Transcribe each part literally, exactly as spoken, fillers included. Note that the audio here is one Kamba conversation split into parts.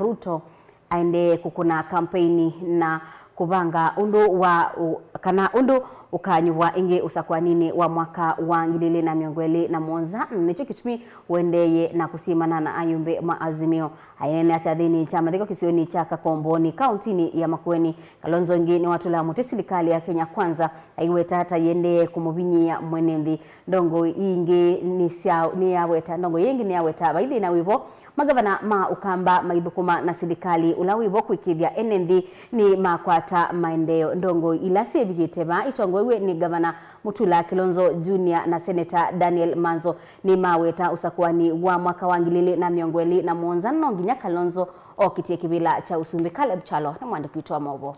Ruto aendee kũkũna kampeini na kũvanga ũndũ wa ũ-, kana ũndũ ũkanyuvwa ĩngĩ ũsakũaninĩ wa mwaka wa ngili ili na mĩongo ĩlĩ na mũonza, na nĩkyo kĩtumi ũendeeye na kũsyĩmana na ayumbe ma Azimio. Aineenea kyathĩnĩ kya mathiko kĩsionĩ kya Kakomboni, kauntinĩ ya Makueni, Kalonzo ĩngĩ nĩwatũla mũtĩ silikalĩ ya Kenya Kwanza, aiweta ta yĩendee kũmũvinyĩĩa mwene nthĩ. Ndongoi ii ingĩ nĩsya-, nĩyaweta, ndongoi ii ingĩ nĩyaweta vai thĩna wĩvo, magavana ma Ũkamba maithũkũma na silikalĩ ũla wĩvo kũĩkĩĩthya ene nthĩ nĩmakwata maendeeo. Ndongoi ila syĩvikĩte vaa itongoew'e nĩ Gavana Mutula Kilonzo Junior na Seneta Daniel Manzo nĩmaweta ũsakũani wa mwaka wa ngili ili na mĩongo ĩlĩ na mũonza no nginya Kalonzo okĩtye kĩvĩla kya ũsumbĩ. Caleb Kyalo nĩ mwandĩki witũ wa maũvoo.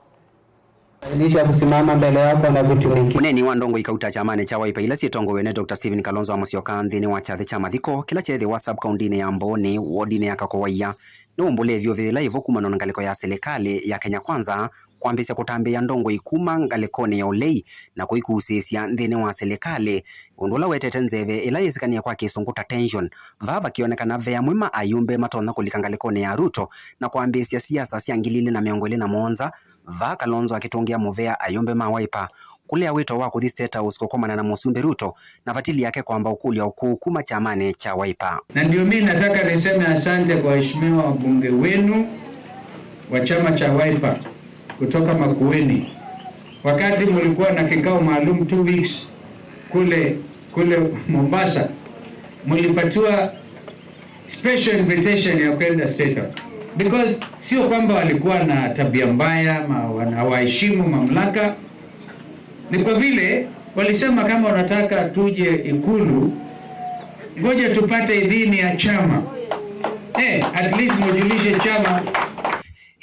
Lisha kusimama mbele yako na kutumikia. Mũneeni wa ndongoi kauta kyamanĩ kya Wiper ila syĩtongoew'e nĩ Doctor Stephen Kalonzo wa Musyoka nthĩnĩ wa kyathĩ kya mathiko kĩla kyeethĩwa sub-kauntinĩ ya Mbooni, wodinĩ ya Kakowaia, nĩwũmbũlĩe vyũ ĩvĩla yĩvo kumana na ngalĩko ya silikalĩ ya Kenya Kwanza kwambĩĩsya kũtambĩĩa ndongoi kuma ngalĩkonĩ ya ũlei na kũikusĩĩsya nthĩnĩ wa silikalĩ, ũndũ ũla wetete nzeve ĩla yĩsĩkanĩe kwa Kĩsũngũ ta tension, vaa vakĩonekana ve amwe ma ayumbe matonya kũlika ngalĩkonĩ ya Ruto na kwambĩĩsya siasa sya ngili ili na mĩongo ĩlĩ na mũonza, vaa Kalonzo akĩtũngĩa mũvea ayumbe ma Wiper kũlea wĩto wa kũthi State House kũkomana na Mũsumbĩ Ruto, na vatili yake kwamba ũkũlya ũkũũ kuma kyamanĩ kya Wiper. Na ndio mimi nataka niseme asante kwa waheshimiwa wabunge wenu wa chama cha Wiper kutoka Makueni. Wakati mlikuwa na kikao maalum two weeks kule, kule Mombasa, mlipatiwa special invitation ya kwenda State House. Because sio kwamba walikuwa na tabia mbaya, ma-, wana-, hawaheshimu mamlaka. Ni kwa vile walisema kama wanataka tuje Ikulu, ngoja tupate idhini ya chama. Eh, at least mujulishe chama.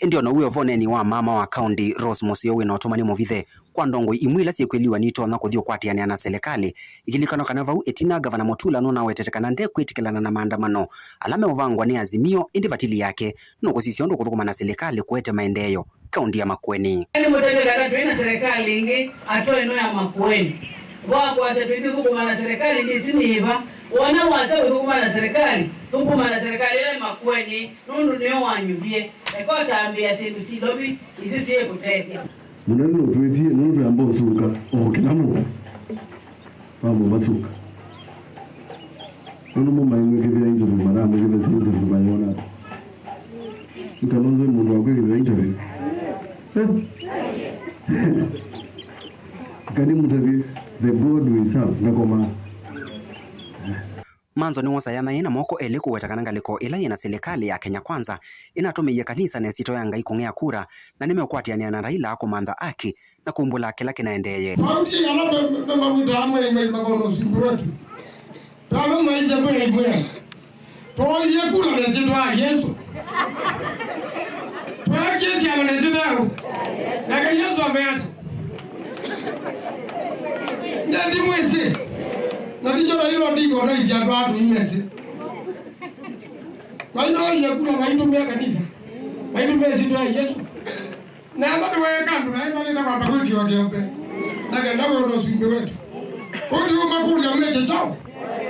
Ĩndĩ o na ũu wĩ o vo, ũneeni wa mama wa kaũnti Rose Mũseo wĩ na ũtũmani mũvithe kwa ndongoi imwe ila syĩkwĩliwa nitonya kũthi ũkwatĩanĩa na silikalĩ. Ĩkilikanwa kana vau ĩtina Gavana Mutula nũnawetete kana ndekwĩtĩkĩlana na maandamano ala meũvangwa nĩ Azimio, ĩndĩ vatili yake nũkũsisya ũndũ kũthũkũma na silikalĩ kũete maendeeo kaũnti ya Makueni. Nĩmũtavye kana twĩ na serikali ĩngĩ ata ĩno ya Makueni. Wa kwasya tũithi thũkũma na serikali ndĩsĩ nĩ ĩva. Wona wasya ũthũkũma na serikali, thũkũma na serikali ĩla ĩ Makueni, nũndũ nĩyo wanyuvie. Eka ũtambĩĩa syĩndũ silovi, isi syĩkũtethya. Mũnene ũtwĩtie nũndũ twĩamba ũsuka o kĩla mũndũ. Vamwe masuka. Nũndũ mo maimwĩkĩthĩa interview, manamwĩkĩthasya interview mayona. Yu Kalonzo nĩ mũndũ wa kwĩkĩthĩa interview? Eh? Kani mũtavye, the God we serve, ndakomaa. Manzo nĩwosa yanaĩ na moko elĩ kũweta kana ngalĩko ĩla yĩ na silikalĩ ya Kenya Kwanza ĩnatũmĩie kanisa na ĩsyĩtwa ya Ngai kũng'ea kura, na nĩmeũkwatĩanĩa na Raila kũmantha aki na kumbũla kĩla kĩnaendeeye. Twatie ala mamwĩtaa mwei mwei makona ũsumbĩ wetu. Twala maisha mwei mwei. Twoie kula na ĩsyĩtwa ya Yesũ. Twakie syama na ĩsyĩtwa yau. Nake Yesũ ameata. Ndendi mwĩsĩ. Na ndicho Raila Odinga ona isi andũ atu imesĩ. Maitũ oie kula maitũmĩa kanisa. Maitũmĩa ĩsyĩtwa ya Yesũ. Na amba nĩweeka andũ naĩ malĩte kwamba kwĩtiwa kĩombe, na kenda wĩona ũsumbĩ wetu. Kũti ũmakũlya mĩtĩ kyaũ?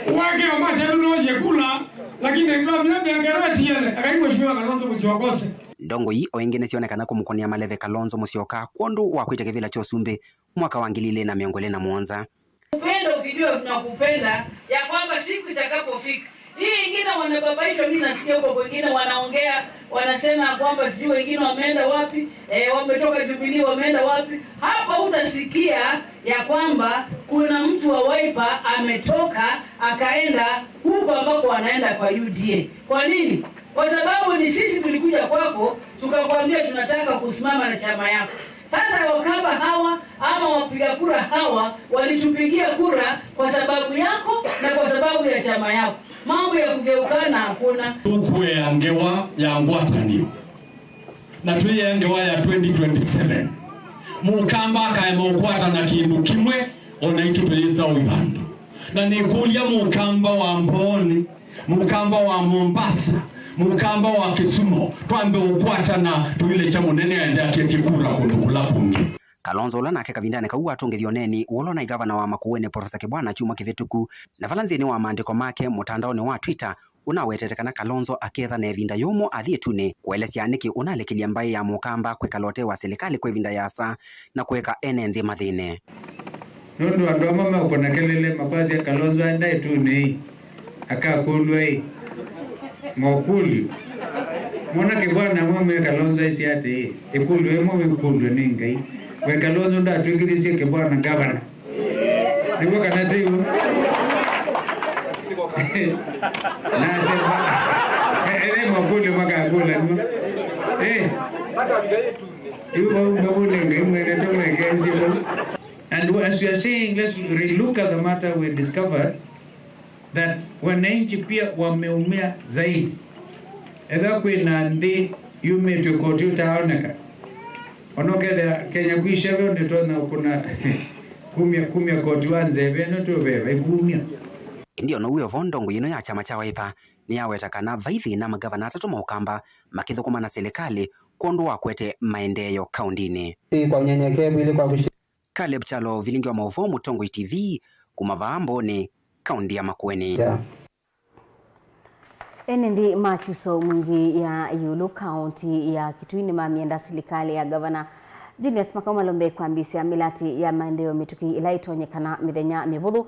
Wakĩo masyatu noyie kula, lakini nĩtwamie mĩaka ĩla ĩtiele, akai Mheshimiwa Kalonzo Musyoka ose. Ndongoi o ĩngĩ nĩsyonekana kũmũkũnĩa maleve Kalonzo Musyoka kwondũ wa kwĩtya kĩvĩla kya ũsumbĩ mwaka wa ngili ili na mĩongo ĩlĩ na mũonza. Upendo ukijua tunakupenda, ya kwamba siku itakapofika. Hii ingine wanababaishwa, mimi nasikia huko kwingine wanaongea, wanasema kwamba sijui wengine wameenda wapi, eh, wametoka Jubilee, wameenda wapi. Hapa utasikia ya kwamba kuna mtu wa Wiper ametoka akaenda huko ambako wanaenda kwa U D A. Kwa nini? Kwa sababu ni sisi tulikuja kwako, tukakwambia tunataka kusimama na chama yako. Sasa Wakamba hawa ama wapiga kura hawa walitupigia kura kwa sababu yako na kwa sababu ya chama yako. Mambo ya kugeukana hakuna. Tũkũea ngewa ya ngwatanĩo. Na twĩea ngewa ya twenty twenty-seven. Mũkamba akaema ũkwata na kĩndũ kĩmwe, o naitũ tũyĩsa ũi vandũ. Na nĩkũlya Mũkamba wa Mbooni, Mũkamba wa Mombasa, Mũkamba wa Kisumu, twambe ũkwatana tũilekya mũnene aende aketye kura kũndũ kũla kũngĩ. Kalonzo, ũla nake kavindanĩ kau watũngĩthie ũneeni ũla ũnaĩ ngavana wa Makueni Professor Kibwana kyumwa kĩvĩtũku, na vala nthĩnĩ wa maandĩko make mũtandaonĩ wa Twitter, Ũnawetete kana Kalonzo aketha na ĩvinda yũmũ athi ĩtunĩ kũelesya nĩkĩ ũnalekelya mbaĩ ya Mũkamba kwĩkala ũtee wa silikalĩ kwa ĩvinda yĩasa na kũeka ene nthĩ mathĩne. Nũndũ andũ amwe meũkũna kelele makwasya Kalonzo aenda ĩtunĩ-ĩ, akakũlw'a-ĩ, mokũlyo. Mona kĩvwana amwe me Kalonzo aisye atĩĩ, ĩkũlyo ĩmwe wĩkũlw'e nĩ Ngai, we Kalonzo ndatw'ĩkĩthisye kĩvwana ngavana. Nĩw'o kana tĩw'o? Nasema, e- ethe makũlyo makakũlanw'a. Eh. Yu vau mavũne Ngai mwene tũmwekensye vau. And as we are saying, let's relook at the matter, we discovered that wananchi pia wameumia zaidi. Ethĩwa kwĩ na nthĩ yumĩtw'e koti ũtaaoneka, ona ũkethĩa Kenya kwĩ sheve nĩtonya kũna kumya, kumya koti wa nzeve ĩno tũveva ĩkumya. Ĩndĩ ona ũu wĩ o vo, ndongoi ĩno ya kyama kya Wiper nĩyaweta kana vai thĩna mangavana atatũ ma Ũkamba makĩthũkũma na silikalĩ kwondũ wa kũete maendeeo kaũndĩnĩ. Si kwa unyenyekevu ili kwa kushi- Caleb Kyalo, vilingi wa maũvoo, Mũtongoi T V, kuma vaa Mbooni, kaũndi ya Makueni. Yeah. Ene nthĩ ma Kyuso Mwingi ya ĩũlũ kaũnti ya Kitui nĩmamyenda silikalĩ ya Gavana Julius Makau Malombe kwambĩĩsya mĩlatĩ ya maendeeo mĩtũkĩ ĩla ĩtonyekana mĩthenya mĩvũthũ.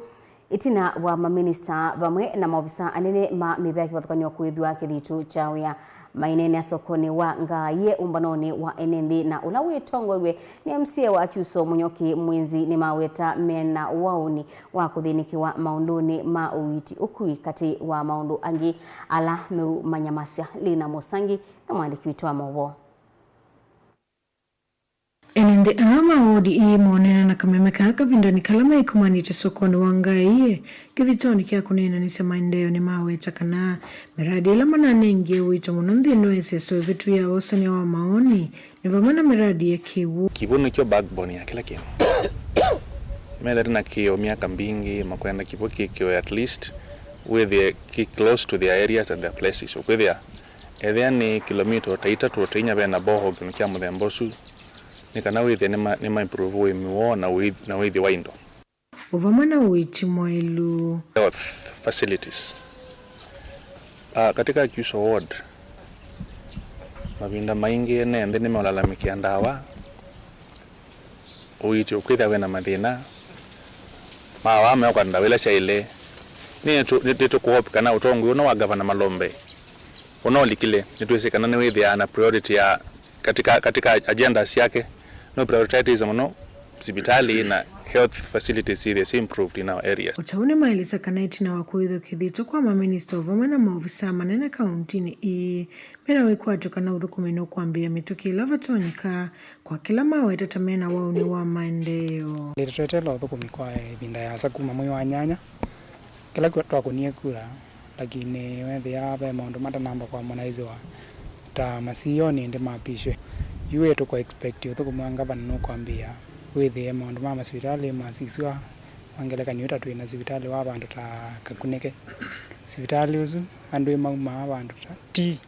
Ĩtina wa maminista vamwe na maovisa anene ma mĩvĩa kĩvathũkany'o kwĩthw'a kĩthitũ kya wĩa maineenea sokonĩ wa Ngaie ũmbanonĩ wa ene nthĩ na ũla wĩtongoew'e nĩ M C A wa Kyuso Mũnyoki Mwinzi nĩmaweta mena waũni wa kũthĩnĩkĩwa maũndũnĩ ma ũiiti ũkui katĩ wa maũndũ angĩ ala meũmanyamasya. Lina Mũsangi nĩ mwandĩki witũ wa maũvoo. Ene nthĩ aa ma wodi ii moneena na kameme kaa kavindanĩ kala maikomanĩte sokonĩ wa Ngaie kĩthitũnĩ kya kũneenanĩsya maendeeo nĩmaweta kana mĩradi ĩla mananengie ũito mũno nthĩnĩ wa ĩseso ĩvĩtu ya wosany'a wa maoni nĩ vamwe na mĩradi ya kĩw'ũ. Kĩw'ũ nĩkyo backbone ya kĩla kĩndũ. Methete na kĩo myaka mbingĩ makwenda kĩw'ũ kĩkĩwe at least wĩthĩe kĩ close to their areas and their places. Ũkwĩthĩa ethĩa nĩ kĩlomita ta itatũ ta inya ve na borehole kĩndũ kya mũthemba ũsu, nĩ kana wĩthĩe nĩma, nĩma improve ũĩmi woo na ũithi, na ũithi wa indo. O vamwe na ũiiti mwaĩlu. Health facilities. Ah, katika Kyuso ward, mavinda maingĩ ene nthĩ nĩmeũlalamĩkĩa ndawa, ũiiti ũkwĩthĩa wĩna mathĩna. Mawa meũka ndawa ila syaĩle. Nĩtũ- nĩtũkũhope kana ũtongoi ũno wa Gavana Malombe ũno ũlikile, nĩtwĩsĩ kana nĩwĩthĩaa na priority ya katika, katika agenda syake, no prioritize mũno sivitalĩ na health facilities syĩthĩe syĩ improved in our areas. O ta ũu nĩmaelesya kana ĩtina wa kũĩthwa kĩthitũ kwa maminista o vamwe na maovisa manene kauntinĩ ii mena wĩkwatyo kana ũthũkũmi nũkwambĩĩa mĩtũkĩ ĩla vatonyeka kwa kĩla maweta ta mena waũni wa maendeeo. Ĩndĩ tweteela ũthũkũmi kwa ĩvinda yasa kuma mwei wa nyanya, kĩla kyo- twakũnie kura, lakini weethĩa ve maũndũ matanamba kũharmonaiziwa ta masiionĩ ĩndĩ mapishwe. Yu ĩ tũkũ expect ũthũkũmi wa ngavana nũkwambĩĩa wĩthĩe maũndũ ma masivitalĩ masiswa. Kwa ngelekany'o, yu ta twĩ na sivitalĩ wa vandũ ta Kakunĩke. Sivitalĩ ũsu andũ ĩ maumaa vandũ ta ti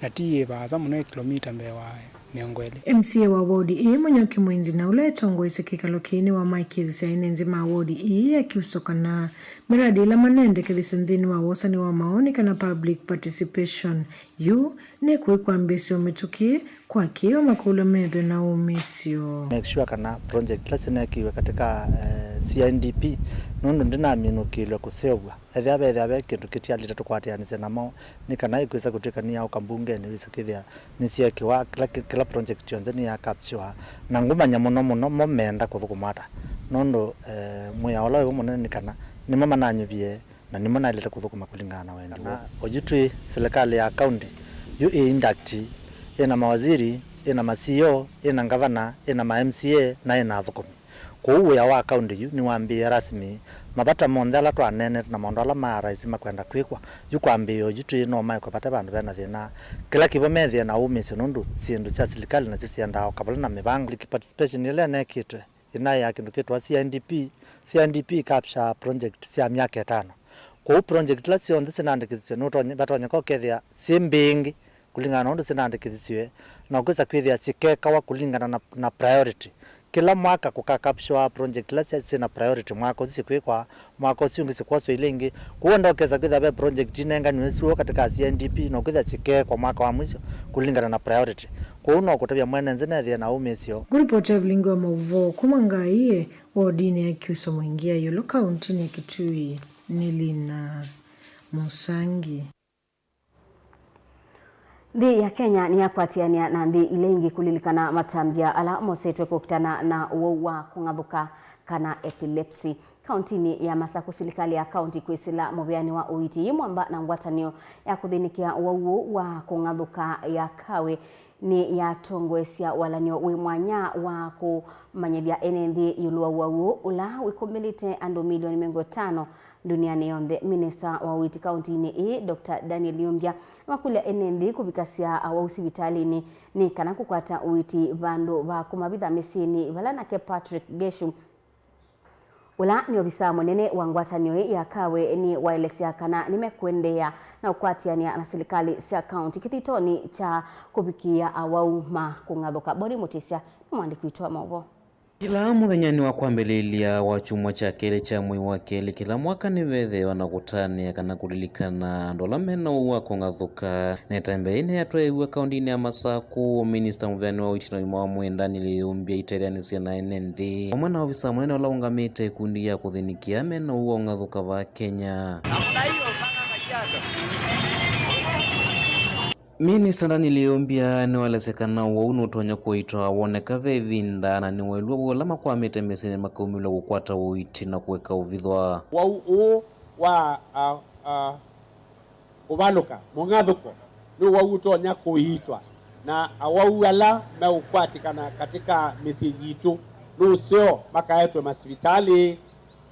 na ti yĩ vaasa mũno, ĩ kĩlomita mbee wa mĩongo ĩlĩ. M C A wa wodi ĩĩ Mũnyoki Mwinzi na ũla ĩtongoesye kĩkalo kĩĩ nĩwamaĩkĩĩthasya ene nthĩ ma wodi ĩĩ ya Kyuso kana mĩradi ĩla manendekethasya nthĩnĩ wa wosani wa maoni kana public participation yu nĩkwĩkwambĩĩsya o mĩtũkĩ kwa kĩĩ o makũlw'a methwe na ũmĩsyo. Make sure kana project ila sinekiwe katika, eh, C I D P, nũndũ ndinaminũkĩlw'a kũseũvw'a. Ethĩa vethĩa ve kĩndũ kĩtialĩte tũkwatĩanĩsye namo, nĩ kana ĩkwĩsa kũtw'ĩka nĩyaũka mbungenĩ, wĩsa kwĩthĩa nĩsyeekĩwa, kĩla, kĩla project yonthe nĩyakaptiwa. Na ngũmanya mũno mũno mo meenda kũthũkũma ata, nũndũ, eh, mwĩao ũla wĩvo mũnene nĩ kana nĩmo mananyuvie na nĩmo naĩlĩte kũthũkũma kũlingana na wendo. Na oyu twĩ silikalĩ ya kaunti, yu ĩ intact, ĩna mawaziri, ĩna ma C E O, ĩna ngavana, ĩna ma M C A, na ĩna athũkũmi. Kwoou wĩa wa kaunti yu nĩwambĩĩe rasmi. Mavata monthe ala twaneenete na maũndũ ala ma rais makwenda kwĩkwa, yu kwambĩĩa oyu twĩ no maekwe vate vandũ vena thĩna. Kĩla kĩvo methĩe na ũmĩsyo nũndũ syĩndũ sya silikalĩ nasyo syendaa o kavala na mĩvango. Public participation ĩla ĩneekĩtwe ĩnaĩ ya kĩndũ kĩtwa C I D P. C I D P ĩkapsya project sya myaka ĩtano. Kwoou project ila syonthe sinaandĩkĩthisye nũtonye- vatonyeka ũkethĩa syĩ mbingĩ kũlingana na ũndũ sinaandĩkĩthisye, na ũkwĩsa kwĩthĩa syĩkekawa kũlingana na, na priority. Kĩla mwaka kũka capture project ila syĩ na priority mwaka ũsu syĩkwĩkwa, mwaka ũsu ũngĩ syĩkwoswa ila ingĩ. Kwoou ndokesa kwĩthĩa ve project inenganiwe syuo katika C N D P, no kwĩthĩa syĩkeekwa mwaka wa mwisho kũlingana na priority. Kwoou no kũtavya mwene nzĩ nethĩe na ũmĩĩsyo. Ngũripoti ya vilingi wa maũvoo kuma Ngaie wodinĩ ya Kyuso Mwingi ya ĩũlũ kauntinĩ ya Kitui nĩ Lina Mũsangi. Nthĩ ya Kenya nĩyakwatĩanĩa na nthĩ ila ingĩ kũlilikana matambya ala mosetwe kũkitana na ũwau wa kũng'athũka kana epilepsy. Kauntinĩ ya Masaku, silikalĩ ya kaunti kwĩsĩla mũveani wa ũiiti yĩ mwamba na ngwatanĩo ya kũthĩnĩkĩa ũwau ũũ wa kũng'athũka ya Kawe nĩyatongoesya walany'o wĩ mwanya wa kũmanyĩthya ene nthĩ ĩũlũ wa ũwau ũũ ũla wĩkũmbĩlĩte andũ milioni mĩongo ĩtano ndũnĩanĩ yonthe. Minista wa ũiiti kauntinĩ ĩĩ, Doctor Daniel Yumbya, nĩwakũlya ene nthĩ kũvikasya awau sivitalĩnĩ nĩ kana kũkwata ũiiti vandũ va kũmavitha mĩsyĩnĩ vala nake Patrick Geshu, ũla nĩ ovisaa mũnene wa ngwatanĩo ĩĩ ya Kawe, nĩwaelesya kana nĩmekũendeea na ũkwatĩanĩa na silikalĩ sya kaunti kĩthitonĩ kya kũvikĩĩa awau ma kũng'athũka. Boni Mũtĩsya nĩ mwandĩki witũ wa maũvoo. Kĩla mũthenyanĩ wa kwambĩlĩlya wa kyumwa kya kelĩ kya mwei wa kelĩ kĩla mwaka nĩvetheewa na kũtanĩa kana kũlilikana andũ ala me na ũwau wa kũng'athũka. Na ĩtambya yĩĩ nĩyatwaĩĩw'e kauntinĩ ya Masaku, minista mũveani wa ũiiti na ũima wa mwĩĩ Daniel Yumbya aitetheanĩsye na ene nthĩ vamwe na ovisaa mũnene ũla ũũngamĩte ĩkundi ya kũthĩnĩkĩa me na ũwau wa kũng'athũka vaa Kenya. Minista Daniel Yumbya nĩwaelesya kana ũwau nũtonya kũiitwa woneka ve ĩvinda, na nĩwaĩlw'a wĩ ũla makwamĩte mĩsyĩnĩ makaumĩlw'a kũkwata ũiiti na kũeka ũvithwa. Ũwau ũũ wa, a, a, kũvalũka, mũng'athũko, nĩ ũwau ũtonya kũiitwa, na awau ala meũkwatĩkana katĩka mĩsyĩ yitũ nĩ ũseo makaetwe masivitalĩ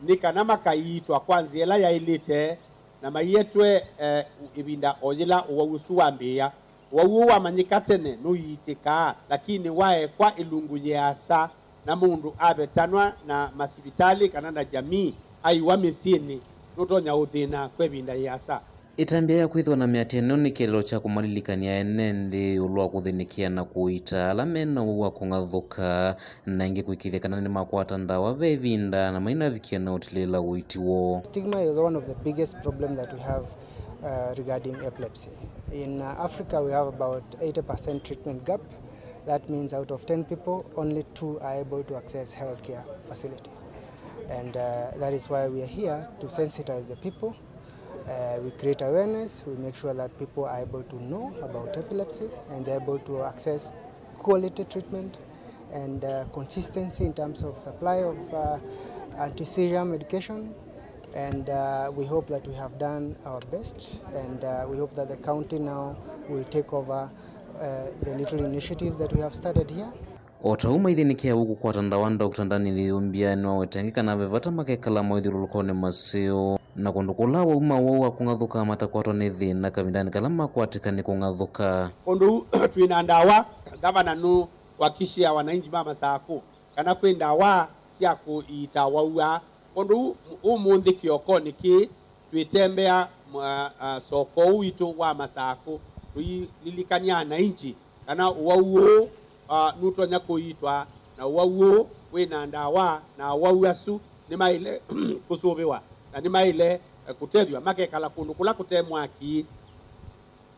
nĩ kana makaiitwa kwa nzĩa ĩla yaĩlĩte, na maietwe, eh, ĩvinda o yĩla ũwau ũsu wambĩĩa. Ũwau ũũ wamanyĩka tene nũiitĩkaa, lakini waekwa ĩlungu yĩasa na mũndũ avetanwa na masivitalĩ kana na jamii aiwa mĩsyĩnĩ, nũtonya ũthĩna kwa ĩvinda yĩasa. Ĩtambya ya kwĩthĩwa na mĩatĩanĩo nĩ kĩeleelo kya kũmalilikany'a ene nthĩ ĩũlũ wa kũthĩnĩkĩa na kũiita ala me na ũwau wa kũng'athũka, na ĩngĩ kũĩkĩĩthya kana nĩmakwata ndawa ve ĩvinda na mainavikĩa na ũtilĩĩla ũiiti woo. Stigma is one of the biggest problem that we have, uh, regarding epilepsy. In, uh, Africa, we have about eighty percent treatment gap. That means out of ten people, only two are able to access healthcare facilities. And, uh, that is why we are here to sensitize the people. Uh, we create awareness, we make sure that people are able to know about epilepsy and they're able to access quality treatment and, uh, consistency in terms of supply of, uh, anti-seizure medication. And, uh, we hope that we have done our best, and, uh, we hope that the county now will take over, uh, the little initiatives that we have started here. O ta ũu maithĩnĩkĩa ũkũkwata ndawa, Doctor Daniel Yumbya nĩwaweta angĩ kana ve vata makekala maũthyũlũlũkonĩ maseo na kũndũ kũla wauma ũwau wa kũng'athũka matakwatwa nĩ thĩna kavindanĩ kala makwatĩka nĩ kũng'athũka. Kũndũ twĩ na ndawa, ngavana nũwakishia wananchi ma Masakũ kana kwĩ ndawa sya kũiita wau aa. Kũndũ ũmũnthĩ kĩokonĩ kĩĩ, twĩtembea, mwa, a, soko ũũ witũ wa Masakũ, tũililikany'a ananchi kana ũwau ũũ, a, nũtonya kũiitwa, na ũwau ũũ wĩ na ndawa, na awau asu nĩmaĩle kũsũvĩwa, na nĩmaĩle, e, kũtethw'a makekala kũndũ kũla kũte mwaki,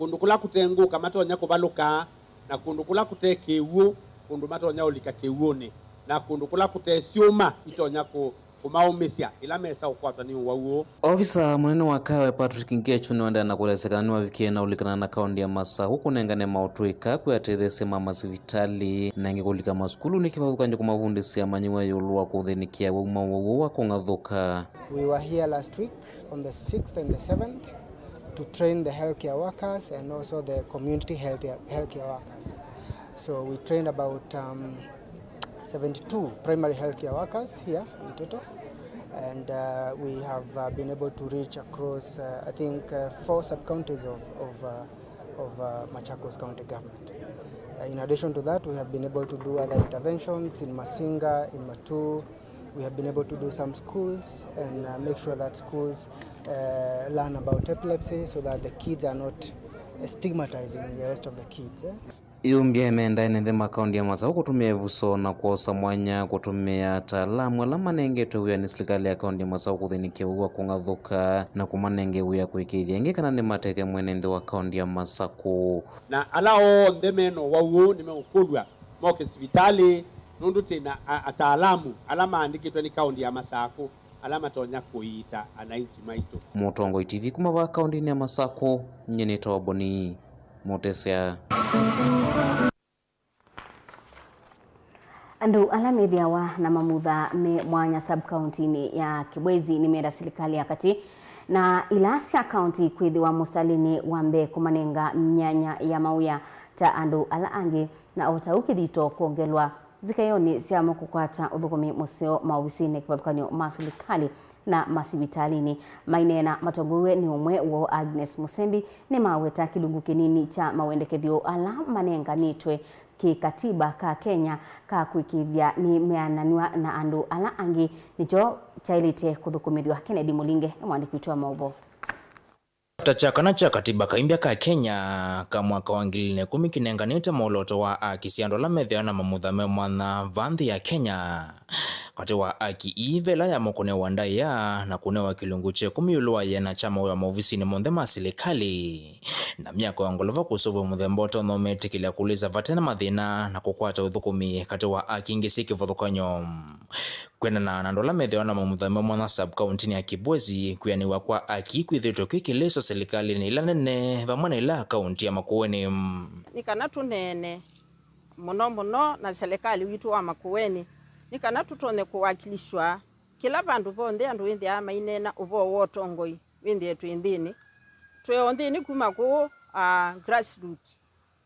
kũndũ kũla kũte ngũka matonya kũvalũka, na kũndũ kũla kũte kĩw'ũ, kũndũ matonya ũlika kĩw'ũnĩ, na kũndũ kũla kũte syũma itonya kũ-, kũmaũmĩsya ĩla mesa ũkwatwa nĩ ũwau ũũ. Ovisa mũnene wa Kawe Patrick Ngechu nĩwaendeea na kũelesya kana nĩwavikĩe na ũlilikana na kaũndĩ ya Masakũ kũnengane maũtũĩka kwĩ atetheesya ma masivitalĩ, na ĩngĩ kũlika masukulunĩ kĩvathũkany'o kũmavundĩsya amanyĩw'a ĩũlũ wa kũthĩnĩkĩa wauma ũwau ũũ wa kũng'athũka. We were here last week on the sixth and the seventh to train the healthcare workers and also the community healthcare, healthcare workers. So we trained about, um, seventy-two primary healthcare workers here in total, and, uh, we have, uh, been able to reach across, uh, I think, uh, four sub-counties of, of, uh, of, uh, Machakos County Government. Uh, in addition to that, we have been able to do other interventions in Masinga, in Matuu. We have been able to do some schools and, uh, make sure that schools, uh, learn about epilepsy so that the kids are not, uh, stigmatizing the rest of the kids, eh? Ĩũmbya ĩmenda ene nthĩ ma kaũnti ya Masaku kũtũmĩa ĩvuso na kwosa mwanya kũtũmĩa ataalamu ala manengetwe wĩa nĩ silikalĩ ya kaũnti ya Masaku kũthĩnĩkĩa ũwau wa kũng'athũka na kũmanenge wĩa kũĩkĩĩthya ĩngĩ kana nĩmatethya mwene nthĩ wa kaũnti ya Masaku. Na ala onthe me na ũwau ũũ nĩmeũkũlw'a moke sivitalĩ, nũndũ twĩ na a-, ataalamu ala maandĩkĩtwe nĩ kaũnti ya Masaku ala matonya kũiita anainchi maitũ. Mũtongoi T V kuma vaa kaũntinĩ ya Masaku, nyie nĩtawa Boni Mũtesya. Andũ ala methĩawa na mamutha me mwanya sub-kauntinĩ ya Kibwezi nĩmenda silikalĩ ya katĩ na ila sya kaũnti kwĩthĩwa mũsitalĩnĩ wa mbee kũmanenga myanya ya mawĩa ta andũ ala angĩ, na o ta ũu kĩthito kwongelwa nzikaĩonĩ syamo kũkwata ũthũkũmi mũseo maovisinĩ kĩvathũkany'o ma silikalĩ na masivitalĩnĩ. Maineena matongoew'e nĩ ũmwe woo, Agnes Musembi, nĩmaweta kĩlungu kĩnini kya mawendekethyo ala manenganĩtwe kĩ-katiba ka Kenya ka kwĩkĩĩthya nĩmeananw'a na andũ ala angĩ nĩkyo kyaĩlĩte kũthũkũmĩthw'a. Kennedy Mũlinge nĩ mwandĩki witũ wa maũvoo. Ta kya kana kya katiba kaimbya ka Kenya ka mwaka wa ngili ilĩ na ĩkũmi kĩnenganĩte mwolooto wa aki sya andũ ala methĩawa na mamutha me mwanya vaa nthĩ ya Kenya, katĩ wa aki ii ve ĩla ya mũkũne wa ndaĩa na kũnewa kĩlungu kya ĩkũmi ĩũlũ wa ĩana kya mawĩa maovisinĩ monthe ma silikalĩ, na myako ya ngolova kũseũvw'a mũthemba ũtonya ũmetĩkĩlya kũlĩsa vate na mathĩna na kũkwata ũthũkũmi katĩ wa aki ingĩ syĩ kĩvathũkany'o. Kwendana na andũ ala methĩawa na mamutha me mwanya sub-kaũntinĩ ya Kibwezi, kwĩanĩw'a kwa aki kwĩthĩĩtwe kwĩ kĩlĩso silikalĩnĩ ila nene vamwe na ĩla kaũnti ya Makueni. Nĩ kana tũneene mũno mũno na silikalĩ witũ wa Makueni, nĩ kana tũtonye kũwakilishwa kĩla vandũ vonthe andũ wĩthĩaa maineena ũvoo wa ũtongoi wĩthĩe twĩ nthĩnĩ. Twĩ o nthĩnĩ kuma kũũ, ah, grassroot,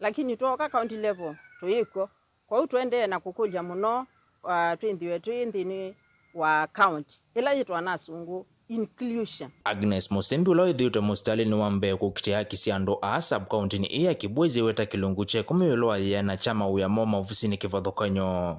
lakini twooka county level tũyĩkw'o. Kwoou tũendee na kũkũlya mũno, ah, twĩthĩwe twĩ nthĩnĩ wa county ĩla yĩtwa na asũngũ inclusion. Agnes Musembi, ũla wĩthĩĩtwe mũsitalĩnĩ wa mbee kũkitĩa haki sya andũ aa sub-kaũntinĩ ĩĩ ya Kibwezi, eweta kĩlungu kya ĩkũmi ĩũlũ wa ĩana kya mawĩa moo maovisinĩ kĩvathũkany'o.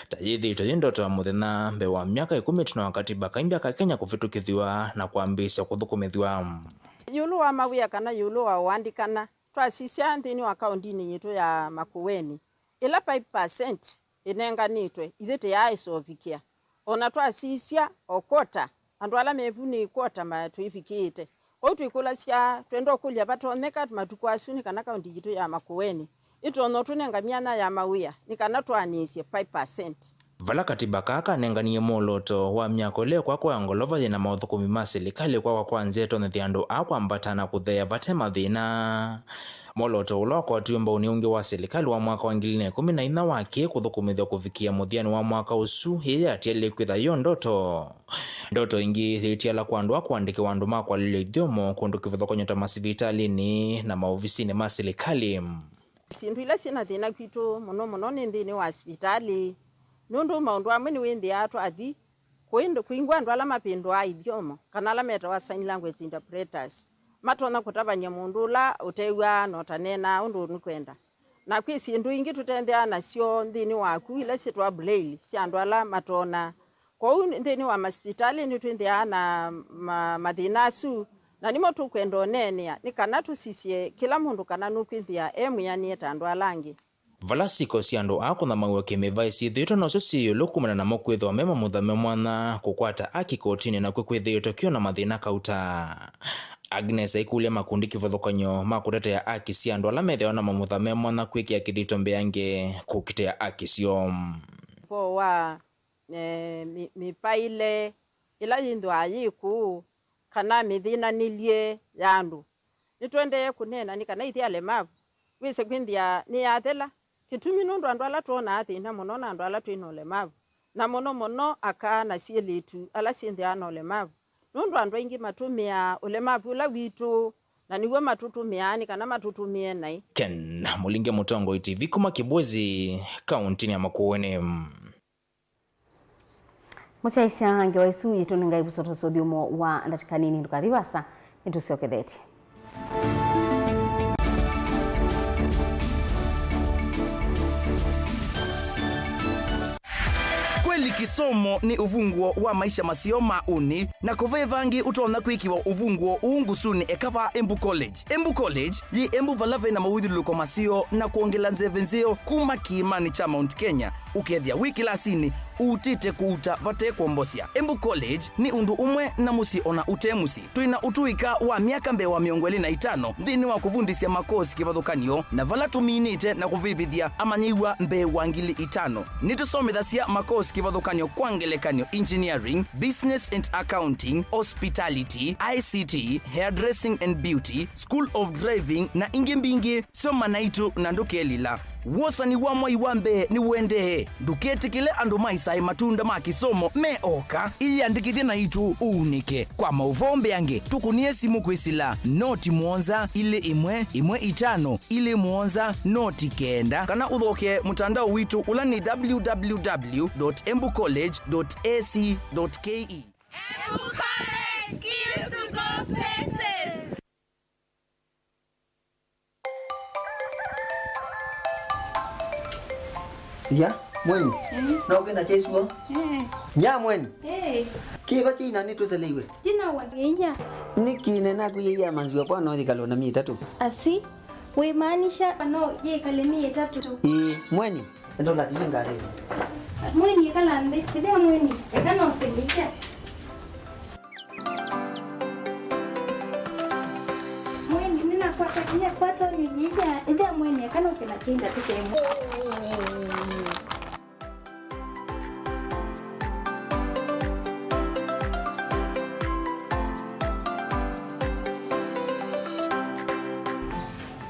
Ta yĩthĩĩtwe yĩ ndoto ya mũthenya mbee wa myaka ĩkũmi ĩtina wa katiba kaimbya ka Kenya kũvĩtũkĩthw'a na kwambĩĩsya kũthũkũmĩthw'a. Ĩũlũ wa mawĩa kana ĩũlũ wa ũandĩkana, twasisya nthĩnĩ wa kaũntinĩ yitũ ya Makueni, ĩla five percent ĩnenganĩtwe, ithyĩ tĩyaaĩsa ũvikĩa. O na twasisya o quarter, andũ ala me vu nĩ quarter ma tũivikĩĩte. Kwoou twĩkũlasya, twenda ũkũlya vatonyeka matukũ asu nĩ kana kaũnti yitũ ya Makueni ĩtonya ũtũnenga myanya ya mawĩa nĩ kana twaanĩsye five percent. Vala katiba kaa kanenganie mwolooto wa myako ĩla ĩkwakwa ya ngolova yĩ na maũthũkũmi ma silikalĩ kwakwa kwa nzĩa ĩtonyethya andũ aa kwambata na kũtheea vate mathĩna. Mwolooto ũla wakwatiwe mbau nĩ ũngĩ wa silikalĩ wa mwaka wa ngili na ĩkũmi na inya wakĩe kũthũkũmĩthw'a kũvikĩa mũthyanĩ wa mwaka ũsu, ĩĩ yatialile kwĩtha yo ndoto. Ndoto ĩngĩ yĩtiala kwa andũ aa kũandĩkĩwa andũ ma kwalĩlya ithyomo kũndũ kĩvathũkany'o ta masivitalĩnĩ na maovisinĩ ma silikalĩ. Syĩndũ ila syĩ na thĩna kwitũ mũno mũno nĩ nthĩnĩ wa sivitalĩ, nũndũ maũndũ amwe nĩwĩthĩaa twathi kũĩ-, kũingwa andũ ala mavĩndũaa ithyomo, kana ala metawa sign language interpreters, matonya kũtavany'a mũndũ ũla ũtew'aa na ũtaneenaa ũndũ nũkwenda. Na kwĩ syĩndũ ingĩ tũtenthĩaa nasyo nthĩnĩ waku, ila syĩtwa braille, sya andũ ala matoonaa. Kwoou nthĩnĩ wa masivitalĩ nĩtwĩthĩaa na ma-, mathĩna asu, na nĩmo tũkwenda ũneenea, nĩ kana tũsisye kĩla mũndũ kana nũkwĩthĩa e mwĩanĩe ta andũ ala angĩ. Vala siko sya andũ aa kũnyamaw'a kĩ-mĩvaĩ syĩthĩĩtwe nosyo syĩ ĩũlũ kumana namo kwĩthĩwa me mamutha me mwanya, kũkwata aki kotinĩ nakw'o kwĩthĩĩtwe kwĩ o na mathĩna kauta. Agnes aikũlya makundi kĩvathũkany'o ma kũtetea aki sya andũ ala methĩawa na mamutha me mwanya kwĩkĩa kĩthito mbeange kũkitĩa aki syoo. Ũvoo wa, eh, mĩ-, mĩpaĩle ĩla yĩthĩawa yĩ kũũ, kana mĩthĩnanĩlye ya andũ. Nĩtũendee kũneena nĩ kana ithyĩ alemavu, wĩse kwĩthĩa nĩyathela. Kĩtumi nũndũ andũ ala twonaa thĩna mũno na andũ ala twĩ na ũlemavu, na mũno mũno aka na syĩlĩtu ala syĩthĩawa na ũlemavu, nũndũ andũ aingĩ matũmĩaa ũlemavu ũla witũ, na nĩw'o matũtũmĩaa nĩ kana matũtũmĩe naĩ. Ken Mũlinge, Mũtongoi T V kuma Kibwezi, kaũntinĩ ya Makueni. Mũsyaĩĩsya ngewa isu yĩtũnengae ĩvuso tũsũthyomo wa ndatĩka nini, ndũkathi vaasa, nĩtũsyokethetye. Kweli Kĩsomo nĩ ũvunguo wa maisha maseo ma ũnĩ, na kũveva angĩ ũtonya kwĩkĩwa ũvunguo ũũ ngusunĩ eka vaa Embu College. Embu College yĩ Embu vala vena mawĩthyũlũlũko maseo na kwongela nzeve nzeo kuma kĩĩmanĩ kya Mount Kenya, ũkethĩa wĩ kĩlasinĩ ũutĩte kũuta vate kwombosya. Embu College nĩ ũndũ ũmwe na mũsyĩ ona ũte mũsyĩ. Twĩ na ũtũĩka wa myaka mbee wa mĩongo ĩlĩ na itano nthĩnĩ wa kũvundĩsya makosi kĩvathũkany'o, na vala tũminĩte na kũvĩvĩthya amanyĩw'a mbee wa ngili itano. Nĩtũsomethasya makosi kĩvathũkany'o, kwa ngelekany'o, engineering, business and accounting, hospitality, I C T, hairdressing and beauty, school of driving, na ingĩ mbingĩ. Soma naitũ na ndũkelila. Wosani wa mwai wa mbee nĩũendee. Ndũketĩkĩle andũ maĩsae matunda ma kĩsomo me oka. Ĩyĩandĩkĩthye naitũ ũunĩke. Kwa maũvoo mbeange, tũkũnĩe simũ kwĩsĩla noti mũonza ilĩ ĩmwe ĩmwe itano ilĩ mũonza noti kenda, kana ũthokee mũtandao witũ ũla nĩ w w w dot embu college dot a c dot k e. Embu College, skills to go places. Ya, mweni. Mm. Na ũkenda kya isuo? Eh. Nya mweni. Eh. Kĩva kĩina nĩtũseleiwe? Jina wa Ngeia. Nĩkĩ nena kwĩyĩia manziwa kwa no yĩkalo na myei ĩtatũ? Asi, wĩmaanisha no yĩkale myei ĩtatũ? Ĩĩ, mweni. Enda ũlatilie ngarĩnĩ. Mweni, ĩkala nthĩ. Ĩthĩa mweni, eka no sĩlikya. Mweni, nĩnakwata kĩya kwata ũyũyĩya. Ĩthĩa mweni, eka no kĩna kĩnda tĩkemwe.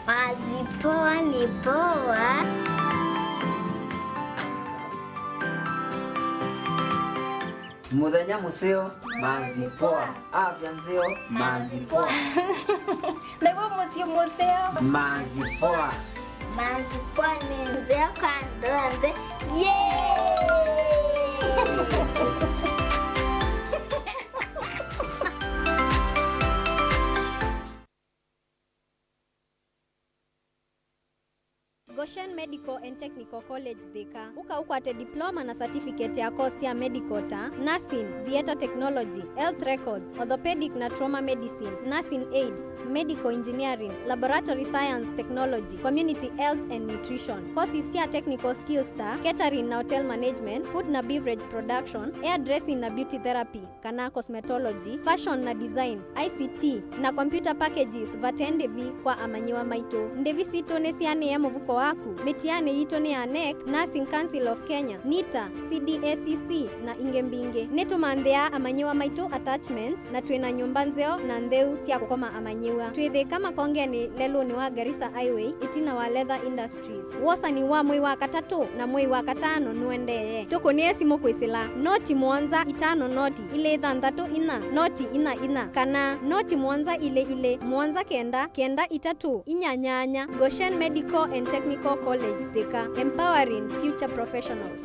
Manzi poa ni poa. Mũthenya mũseo, manzi poa. Afya nzeo, manzi poa. Naw'o mũsyĩ mũseo. Manzi poa. Manzi poa nĩ nzeo kwa andũ onthe. Yay! Goshen Medical and Technical College Thika. Ũka ũkwate diploma na certificate ya course sya medical ta nursing, theatre technology, health records, orthopedic na trauma medicine, nursing aid, medical engineering, laboratory science technology, community health and nutrition. Courses sya technical skills ta catering na hotel management, food na beverage production, hairdressing na beauty therapy kana cosmetology, fashion na design, I C T, na computer packages vate ndĩvi kwa amanyĩw'a maitũ. Ndĩvi sitũ nĩsianĩe mũvuko waku. Mĩtianĩ yitũ nĩ ya nec, Nursing Council of Kenya, nita, C D A C C, na ingĩ mbingĩ. Nĩtũmanthĩaa amanyĩw'a maitũ attachments, na twĩ na nyũmba nzeo na ntheu sya kũkoma amanyĩw'a. Twĩ Thĩka Makongenĩ, lelũnĩ wa Garissa Highway, ĩtina wa Leather Industries. Wosani wa mwei wa katatũ na mwei wa katano nũendee. Tũkũnĩe simũ kwĩsĩla noti mũonza itano noti ilĩ thanthatũ inya noti inya inya, kana noti mũonza ilĩ ilĩ mũonza kenda kenda itatũ inya nyanya. Goshen Medical and Technical College Thika, empowering future professionals.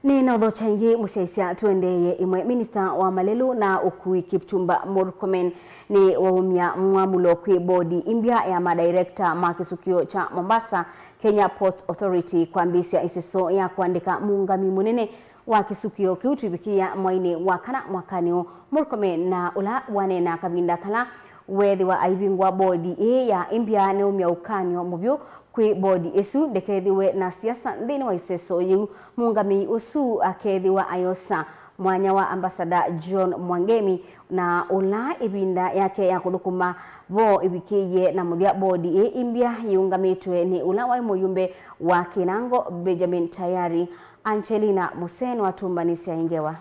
Nĩ na ũthokya ĩngĩ mũsyaĩĩsya tũendeeye ĩmwe. Minista wa malelũ na ũkui Kipchumba Murkomen nĩ waumya mwamũlo kwĩ bodi ĩmbya ya madirector ma kĩsukio kya Mombasa, Kenya Ports Authority, kwambĩĩsya ĩseso ya kũandĩka mũũngami mũnene wa kĩsukio kĩu twĩvikĩĩa mwainĩ wa kana mwakanĩ ũũ. Murkomen na ũla waneena kavinda kala weethĩwa aivingũa bodi ĩĩ ya ĩmbya nĩaumya ũkany'o mũvyũ kwĩ bodi ĩsu ndĩkethĩwe na siasa nthĩnĩ wa ĩseso yĩu. Mũũngamĩi ũsu akethĩwa ayosa mwanya wa Ambassador John Mwangemi, na ũla ĩvinda yake ya kũthũkũma vo ĩvikĩĩe na mũthya, bodi ĩĩ ĩmbya yĩũngamĩtwe nĩ ũla waĩ mũyumbe wa Kinango, Benjamin Tayari. Angelina Musee nĩwatũmbanĩsya ĩ ngewa.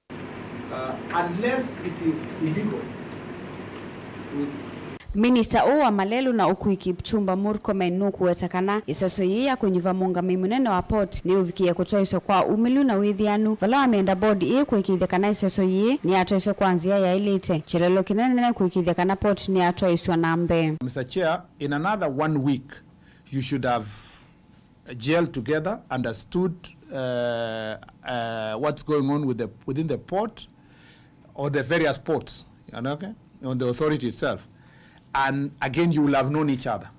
Uh, unless it is illegal, we Minista ũũ wa malelũ na ũkui Kipchumba Murkomen nũkũweta kana ĩseso yĩĩ ya kũnyuva mũũngamĩi mũnene wa port nĩũvikĩe kũtwaĩswa kwa umĩlu na wĩthĩanu, vala wamenda bodi ĩĩ kũĩkĩĩthya kana ĩseso yĩĩ nĩyatwaĩswa kwa nzĩa yaĩlĩte. Kyelelo kĩnene nĩ kũĩkĩĩthya kana port nĩyatwaĩsw'a na mbee. Mister Chair, in another one week, you should have gelled together, understood, uh, uh, what's going on with the, within the port, or the various ports, you know, okay, on the authority itself. And again, you will have known each other.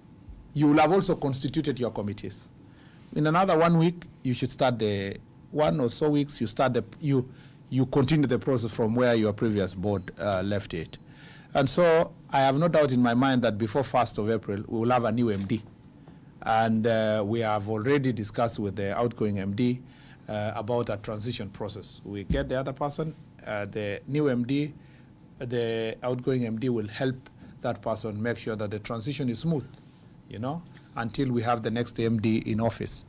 You will have also constituted your committees. In another one week, you should start the, one or so weeks, you start the, you, you continue the process from where your previous board, uh, left it. And so I have no doubt in my mind that before first of April, we will have a new M D. And, uh, we have already discussed with the outgoing M D, uh, about a transition process. We get the other person, uh, the new M D, the outgoing M D will help that person make sure that the transition is smooth, you know, until we have the next M D in office.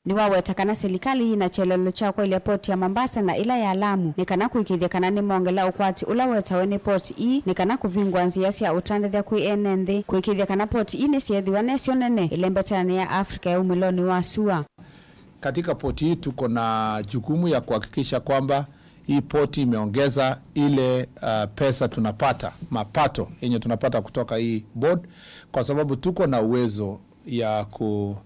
Nĩwaweta kana silikalĩ yĩna kyelelo kya kwaĩlya poti ya Mombasa na ĩla ya Lamu nĩ kana kũĩkĩĩthya kana nĩmongela ũkwati ũla wetawe nĩ poti ii nĩ kana kũvingũa nzĩa sya ũtandĩthya kwĩ ene nthĩ, kũĩkĩĩthya kana poti ii nĩsyeethĩwa nesyo nene ĩlembetanĩ ya Afrika ya umĩlonĩ wa sua. Katika poti hii tuko na jukumu ya kuhakikisha kwamba hii poti imeongeza ile, uh, pesa tunapata, mapato yenye tunapata kutoka hii board, kwa sababu tuko na uwezo ya ku-,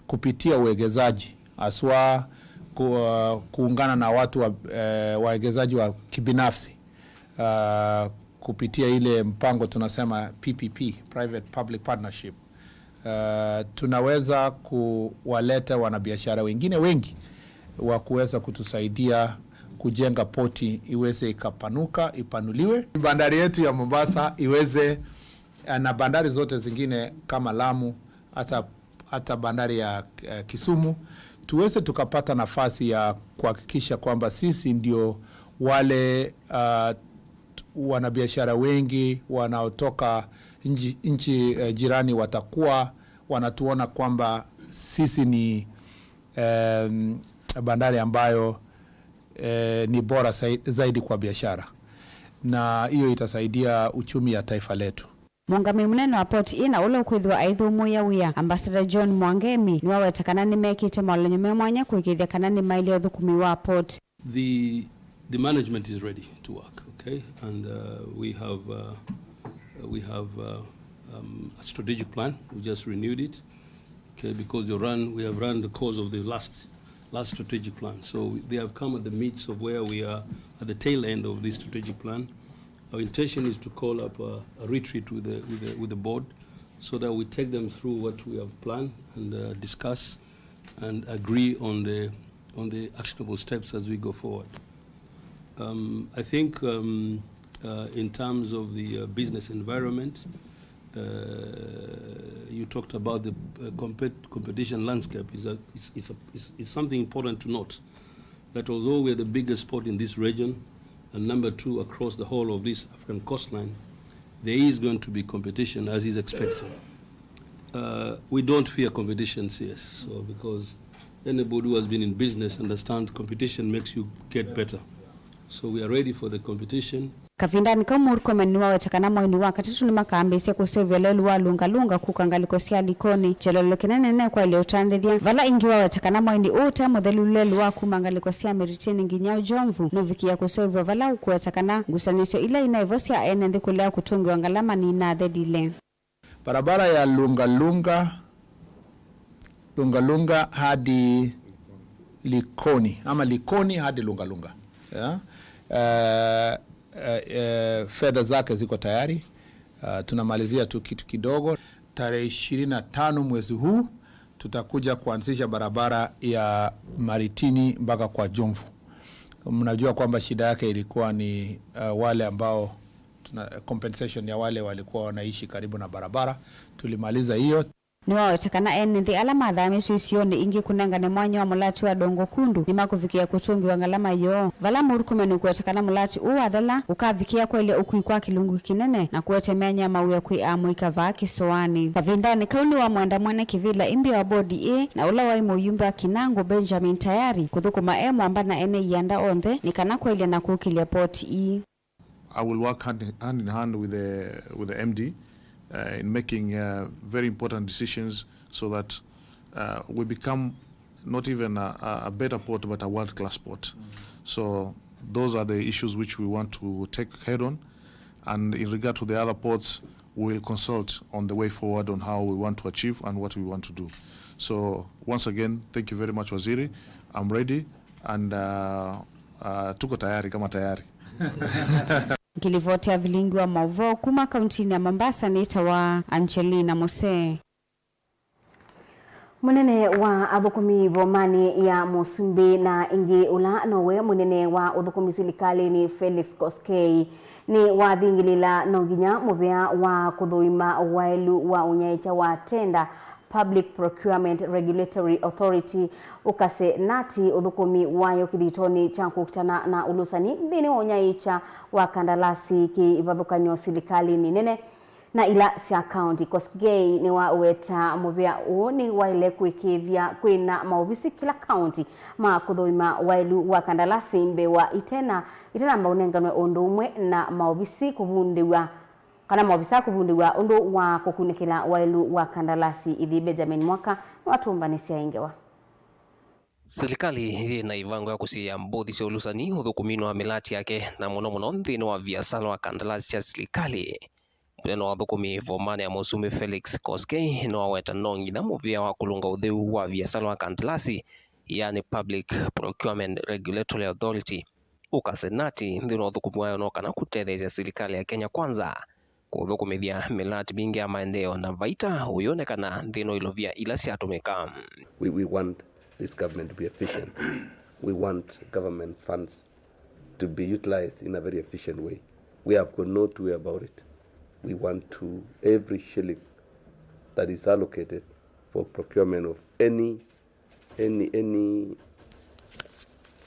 kupitia uwekezaji, haswa ku-, uh, kuungana na watu wa, eh, wawekezaji wa kibinafsi, uh, kupitia ile mpango tunasema P P P, Private Public Partnership. Uh, tunaweza kuwaleta wanabiashara wengine wengi wa kuweza kutusaidia kujenga poti iweze ikapanuka, ipanuliwe. Bandari yetu ya Mombasa iweze, eh, na bandari zote zingine kama Lamu, hata, hata bandari ya, eh, Kisumu, tuweze tukapata nafasi ya kuhakikisha kwamba sisi ndio wale, uh, wanabiashara wengi wanaotoka nchi, nchi, eh, jirani watakuwa wanatuona kwamba sisi ni, em, bandari ambayo, eh, ni bora sai-, zaidi kwa biashara, na hiyo itasaidia uchumi ya taifa letu. Mũũngamĩi mũnene wa poti ĩna ũla ũkwĩthĩwa aithũmũĩa wĩa, Ambassador John Mwangemi, nĩwaweta kana nĩmekĩte mawalany'o me mwanya kũĩkĩĩthya kana nĩmaĩlya ũthũkũmi wa poti. The, the management is ready to work, okay? And, uh, we have, uh, we have, uh, um, a strategic plan. We just renewed it, okay? Because you run, we have run the course of the last, last strategic plan. So we, they have come at the midst of where we are at the tail end of this strategic plan. Our intention is to call up a, a retreat with the, with the, with the board so that we take them through what we have planned and, uh, discuss and agree on the, on the actionable steps as we go forward. Um, I think, um, uh, in terms of the, uh, business environment, uh, you talked about the, uh, compet-, competition landscape is a, is, is a, is, is something important to note, that although we are the biggest port in this region and number two across the whole of this African coastline, there is going to be competition as is expected. Uh, we don't fear competition, C S, so, because anybody who has been in business understands competition makes you get better. So we are ready for the competition. Kavindanĩ kau, Murkomen nĩwaweta kana mwainĩ wa katatũ nĩmakambĩĩsya kũseũvya lelũ wa Lunga Lunga kũka ngalĩko sya Likoni, kyelelo kĩnene nĩkwaĩlye ũtandĩthya, vala ĩngĩ waweta kana mwainĩ ũũ ũte mũthelu lelũ wa kuma ngalĩko sya Miritini nginya Jomvu nũvikĩĩa kũseũvw'a, vala ũkũweta kana ngusanĩsyo ila inaĩ vo sya ene nthĩ kũlea kũtũngĩwa ngalama nĩinathelile. Barabara ya Lunga Lunga, Lunga Lunga hadi Likoni, ama Likoni hadi Lunga Lunga. Yeah? Eh, eh, eh, fedha zake ziko tayari. Ah, tunamalizia tu kitu kidogo. Tarehe ishirini na tano mwezi huu, tutakuja kuanzisha barabara ya Maritini mpaka kwa Jomvu. Mnajua kwamba shida yake ilikuwa ni, eh, wale ambao tuna, compensation ya wale walikuwa wanaishi karibu na barabara. Tulimaliza hiyo. Nĩwaweta kana ene nthĩ ala mathamĩtw'e isionĩ ingĩ kũnengane mwanya wa mũlati wa Dongo Kundu nĩmakũvikĩa kũtũngĩwa ngalama yoo, vala Murkomen ũkũweta kana mũlati ũũ wathela ũkavikĩa kwaĩlya ũkui kwa kĩlungu kĩnene na kũete myanya ya mawĩa kwĩ amũika vaa kĩsoanĩ. Kavindanĩ kau nĩwamwenda mwene kĩvĩla ĩmbĩ wa bodi ĩĩ na ũla waĩ mũyumbe wa Kinango, Benjamin Tayari, kũthũkũma e mwamba na ene ianda onthe nĩ kana kwaĩlya na kũkĩlya poti ii. I will work hand, hand in hand with the, with the M D, uh, in making, uh, very important decisions so that, uh, we become not even a, a, a better port, but a world-class port. So those are the issues which we want to take head on. And in regard to the other ports, we will consult on the way forward on how we want to achieve and what we want to do. So once again, thank you very much, Waziri. I'm ready. And, uh, Ah, tuko tayari kama tayari. Ngĩlivoti ya vilingi wa maũvoo kuma kauntinĩ ya Mombasa nĩtawa Angelina Mose. Mũnene wa athũkũmi vomanĩ ya Mũsumbĩ na ĩngĩ ũla nowe mũnene wa ũthũkũmi silikalĩnĩ Felix Koskei nĩwathingĩlĩla no nginya mũvea wa kũthũima waĩlu wa ũnyaĩĩkya wa tenda Public Procurement Regulatory Authority ũkase nati ũthũkũmi wayo kĩthitonĩ kya kũkitana na ũlũsani nthĩnĩ wa ũnyaĩĩkya wa kandalasi kĩvathũkany'o silikalĩnĩ nene na ila sya kaunti. Koskei nĩwaweta mũvea ũũ nĩwaĩle kũĩkĩĩthya kwĩna maovisi kĩla kaunti ma kũthũima waĩlu wa kandalasi mbee wa ĩtena, ĩtanamba ũnenganwe ũndũ ũmwe na maovisi kũvundĩw'a kana maovisa kũvundĩw'a ũndũ wa kũkunĩkĩla waĩlu wa kandalasi. Ĩthi Benjamin Mwaka nĩwatũmbanĩsya ĩ ngewa. Silikalĩ yĩ na ĩvango ya kũsiĩĩa mbũthi sya ũlũsani ũthũkũminĩ wa mĩlati yake, na mũno mũno nthĩnĩ wa viasala wa kandalasi sya silikalĩ. Mũnene wa athũkũmi vomanĩ ya Mũsumbĩ Felix Koskei nĩwaweta no nginya mũvea wa kũlũnga ũtheu wa viasala wa kandalasi, yani Public Procurement Regulatory Authority, ũkase nati nthĩnĩ wa ũthũkũmi wayo no kana kũtetheesya silikalĩ ya Kenya Kwanza kũthũkũmĩthya mĩlati mingĩ ya maendeeo na vaita ũyonekana nthĩnĩ wa ilovia ila syatũmĩka. We, we want this government to be efficient. We want government funds to be utilized in a very efficient way. We have got no two way about it. We want to, every shilling that is allocated for procurement of any any any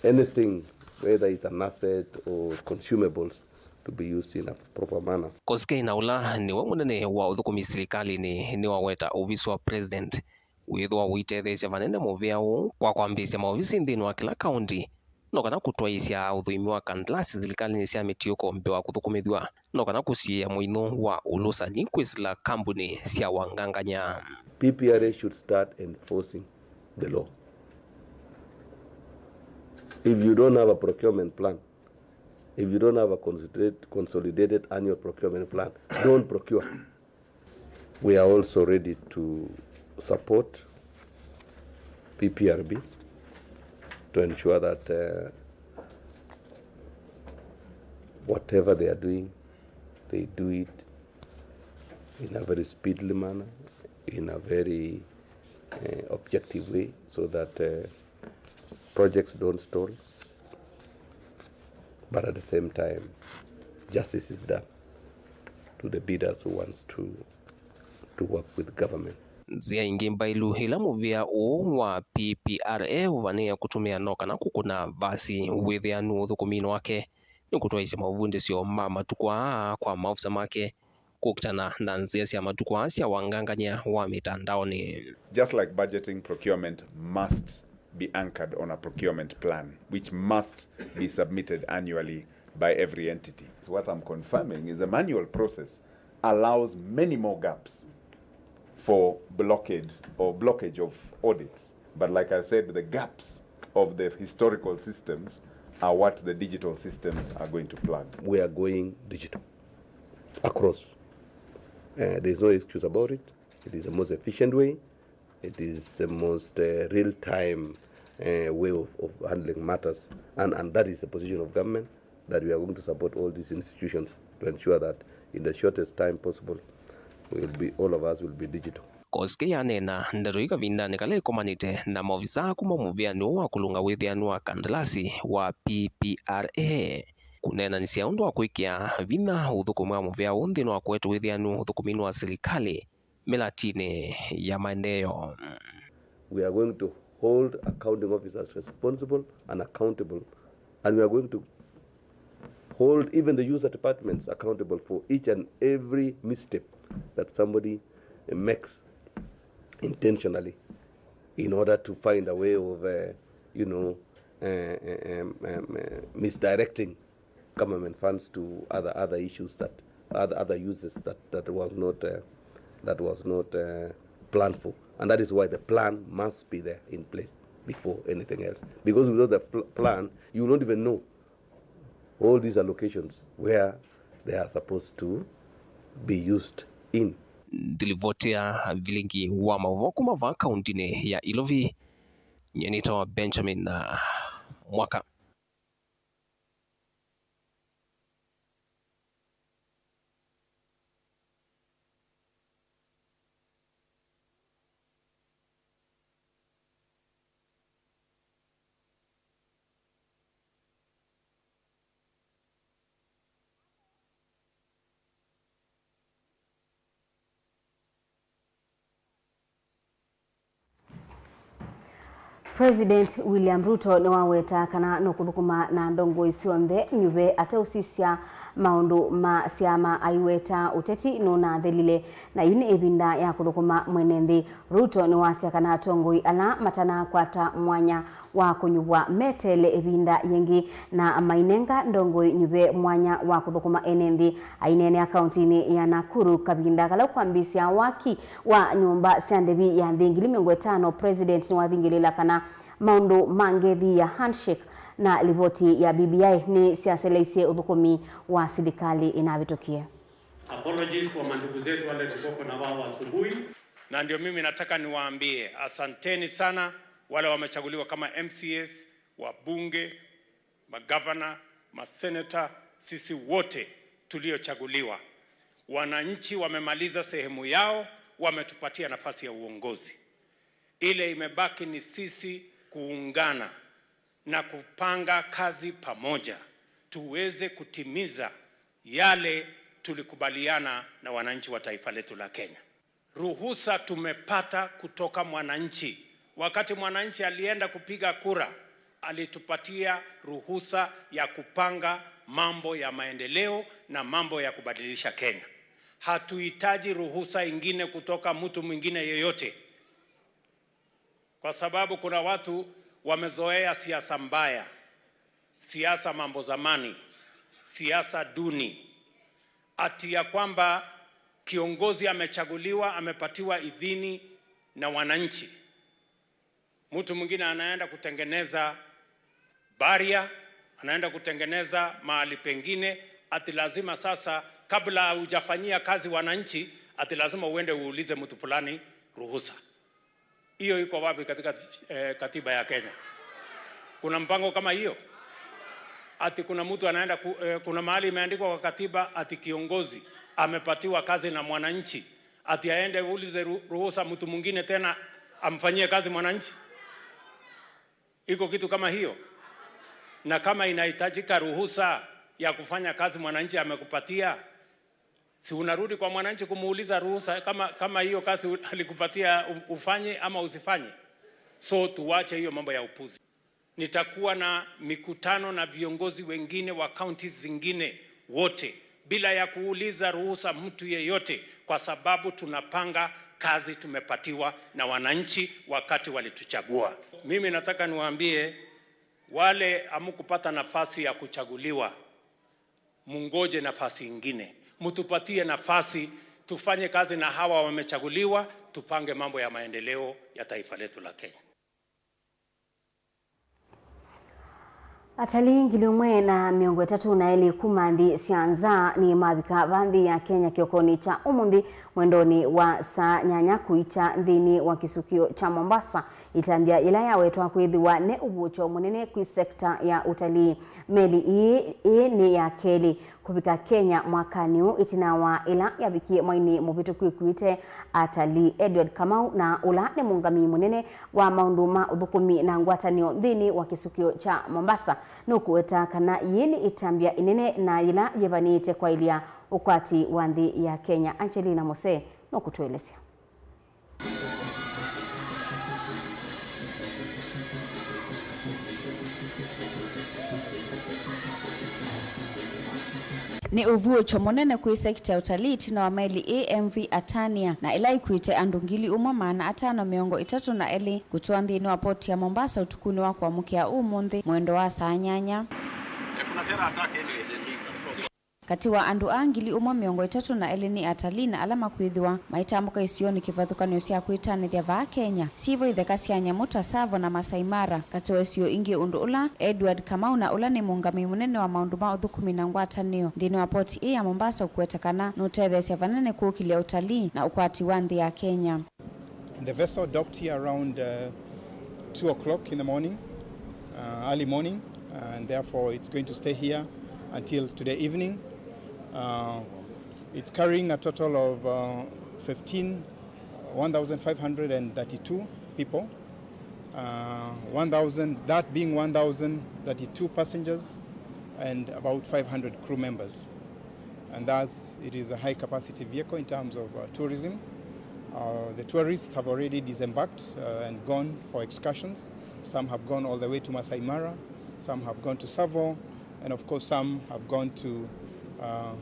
anything, whether it's an asset or consumables, to be used in a proper manner. Koskei na ũla nĩwe mũnene wa ũthũkũmi silikalĩnĩ nĩwaweta ovisi wa president wĩthĩwa ũitetheesya vanene mũvĩa ũũ kwa kwambĩĩsya maovisi nthĩnĩ wa kĩla kaũnti no kana kũtwaĩĩsya ũthũĩmi wa kandalasi silikalĩnĩ sya mĩtiũko mbee wa kũthũkũmĩthw'a. No kana kũsiĩĩa mũinyo wa ũlũsani kwĩsĩla kambunĩ sya wangangany'a. P P R A should start enforcing the law. If you don't have a procurement plan, if you don't have a consolidated, consolidated annual procurement plan, don't procure. We are also ready to support P P R B to ensure that uh, whatever they are doing, they do it in a very speedily manner, in a very uh, objective way, so that uh, projects don't stall, but at the same time, justice is done to the bidders who wants to, to work with government. Nzĩa ingĩ mbailu ĩla mũvĩa ũũ wa P P R A ũvanĩĩe kũtũmĩa no kana kũkũna vasi wĩthĩanu ũthũkũminĩ wake nĩ kũtwaĩĩsya mavundĩsyo ma matukũ aa kwa maovisa make kũkitana na nzĩa sya matukũ aa sya wangangany'a wa mĩtandaonĩ. Just like budgeting, procurement must be anchored on a procurement plan which must be submitted annually by every entity. So what I'm confirming is the manual process allows many more gaps for blockade or blockage of audits. But like I said, the gaps of the historical systems are what the digital systems are going to plug. We are going digital across. Uh, there is no excuse about it. It is the most efficient way. It is the most uh, real-time uh, way of, of handling matters, and, and that is the position of government, that we are going to support all these institutions to ensure that in the shortest time possible, we will be, all of us will be digital. Koskei aneena ndeto ii kavindanĩ kala ĩkomanĩte na maovisaa kuma mũvĩanĩ ũũ wa kũlũnga wĩthĩanu wa kandalasi wa P P R A, kũneenanĩsya ũndũ wa kwĩkĩa vinya ũthũkũmi wa mũvĩa ũũ nthĩnĩ wa kũete wĩthĩanu ũthũkũminĩ wa silikalĩ mĩlatinĩ ya maendeeo. We are going to hold accounting officers responsible and accountable, and we are going to hold even the user departments accountable for each and every misstep that somebody makes intentionally in order to find a way of, uh, you know, uh, um, um, uh, misdirecting government funds to other, other issues that, other, other uses that, that was not, uh, that was not uh, planned for. And that is why the plan must be there in place before anything else. Because without the pl- plan, you will not even know all these allocations where they are supposed to be used in. Ndilivoti ya vilingi wa maũvoo kuma vaa kauntinĩ ya Ilovi, nyie nĩtawa Benjamin uh, Mwaka. President William Ruto nĩwaweta kana nũkũthũkũma na ndongoi syonthe nyuve ateũsisya maũndũ ma syama. Aiweta ũteti nũnathelile, na yu nĩ ĩvinda ya kũthũkũma mwene nthĩ. Ruto nĩwasya kana atongoi ala matanakwata mwanya wa kũnyuvwa meteele ĩvinda yĩngĩ na mainenga ndongoi nyuve mwanya wa kũthũkũma ene nthĩ. Aineenea kauntinĩ ya Nakuru kavinda kala ũkwambĩĩsya waki wa nyũmba sya ndĩvi ya nthĩ ngili mĩongo ĩtano, President nĩwathingĩlĩĩla kana maũndũ ma ngethi ya handshake na livoti ya B B I nĩ syaseleisye ũthũkũmi wa silikalĩ ĩnavĩtũkie. Apologies kwa mandugu zetu wale tulikuwa na wao asubuhi. Na ndio mimi nataka niwaambie asanteni sana wale wamechaguliwa kama M C As, wabunge, magavana, maseneta, sisi wote tuliochaguliwa. Wananchi wamemaliza sehemu yao, wametupatia nafasi ya uongozi. Ile imebaki ni sisi kuungana na kupanga kazi pamoja, tuweze kutimiza yale tulikubaliana na wananchi wa taifa letu la Kenya. Ruhusa tumepata kutoka mwananchi. Wakati mwananchi alienda kupiga kura, alitupatia ruhusa ya kupanga mambo ya maendeleo na mambo ya kubadilisha Kenya. Hatuhitaji ruhusa ingine kutoka mtu mwingine yeyote, kwa sababu kuna watu wamezoea siasa mbaya, siasa mambo zamani, siasa duni, ati ya kwamba kiongozi amechaguliwa, amepatiwa idhini na wananchi, mtu mwingine anaenda kutengeneza barrier, anaenda kutengeneza mahali pengine, ati lazima sasa, kabla hujafanyia kazi wananchi, ati lazima uende uulize mtu fulani ruhusa. Hiyo iko wapi katika, eh, katiba ya Kenya? Kuna mpango kama hiyo? Ati kuna mtu anaenda ku-, eh, kuna mahali imeandikwa kwa katiba ati kiongozi amepatiwa kazi na mwananchi, ati aende uulize ru-, ruhusa mtu mwingine tena amfanyie kazi mwananchi? Iko kitu kama hiyo? Na kama inahitajika ruhusa ya kufanya kazi mwananchi amekupatia, si unarudi kwa mwananchi kumuuliza ruhusa kama, kama hiyo kazi u-, alikupatia u-, ufanye ama usifanye? So tuwache hiyo mambo ya upuzi. Nitakuwa na mikutano na viongozi wengine wa counties zingine wote bila ya kuuliza ruhusa mtu yeyote, kwa sababu tunapanga kazi tumepatiwa na wananchi wakati walituchagua. Mimi nataka niwaambie wale hamkupata nafasi ya kuchaguliwa, mungoje nafasi ingine. Mtupatie nafasi, tufanye kazi na hawa wamechaguliwa, tupange mambo ya maendeleo ya taifa letu la Kenya. Atalii ngili ũmwe na mĩongo ĩtatũ na elĩ kuma nthĩ sya nza nĩmavika va nthĩ ya Kenya kĩokonĩ kya ũmũnthĩ mwendonĩ wa saa nyanya kũikya nthĩnĩ wa kĩsukĩo kya Mombasa, ĩtambya yĩla yawetwa kwĩthĩwa ne ũvuũkyo mũnene kwĩ sekta ya ũtalii. Meli ĩĩ, ĩĩ nĩ ya kelĩ kũvika Kenya mwakanĩ ũũ, ĩtina wa ĩla yavikie mwainĩ mũvĩtũku ĩkuĩte atalii. Edward Kamau, na ũla nĩ mũũngamĩi mũnene wa maũndũ ma ũthũkũmi na ngwatanĩo nthĩnĩ wa kĩsukĩo kya Mombasa, nũkũweta kana yĩĩ nĩ ĩtambya ĩnene na yĩla yĩvanĩĩte kwaĩlya ũkwati wa nthĩ ya Kenya. Angelina Mose nũkũtũelesya. Nĩ ũvuũkyo mũnene kwĩ sekita ya ũtalii ĩtina wa meli ĩĩ M V Atania, na ĩla ĩkuĩte andũ ngili ũmwe maana atano mĩongo ĩtatũ na elĩ kũtwaa nthĩnĩ wa poti ya Mombasa ũtukũnĩ wa kũamũkĩa ũmũnthĩ mwendo wa saa nyanya. Katĩ wa andũ aa ngili ũmwe mĩongo ĩtatũ na elĩ nĩ atalii na ala makwĩthĩwa maitambũka isionĩ kĩvathũkanĩo sya kwĩtanĩthya vaa Kenya, syĩvo itheka sya nyamũ ta Tsavo na Masai Mara, katĩ wa isio ingĩ, ũndũ ũla Edward Kamau, na ũla nĩ mũũngamĩi mũnene wa maũndũ ma ũthũkũmi na ngwatanĩo nthĩnĩ wa poti ĩĩ ya Mombasa, ũkũweta kana nũtetheesya vanene kũkĩlya ũtalii na ũkwati wa nthĩ ya Kenya. And the vessel docked here around, uh, two o'clock in the morning, uh, early morning, and therefore it's going to stay here until today evening. Uh, it's carrying a total of, uh, fifteen, one thousand five hundred and thirty-two people, uh, one thousand, that being one thousand thirty-two passengers and about five hundred crew members. And thus, it is a high-capacity vehicle in terms of, uh, tourism. Uh, the tourists have already disembarked, uh, and gone for excursions. Some have gone all the way to Masai Mara, some have gone to Tsavo, and of course some have gone to uh,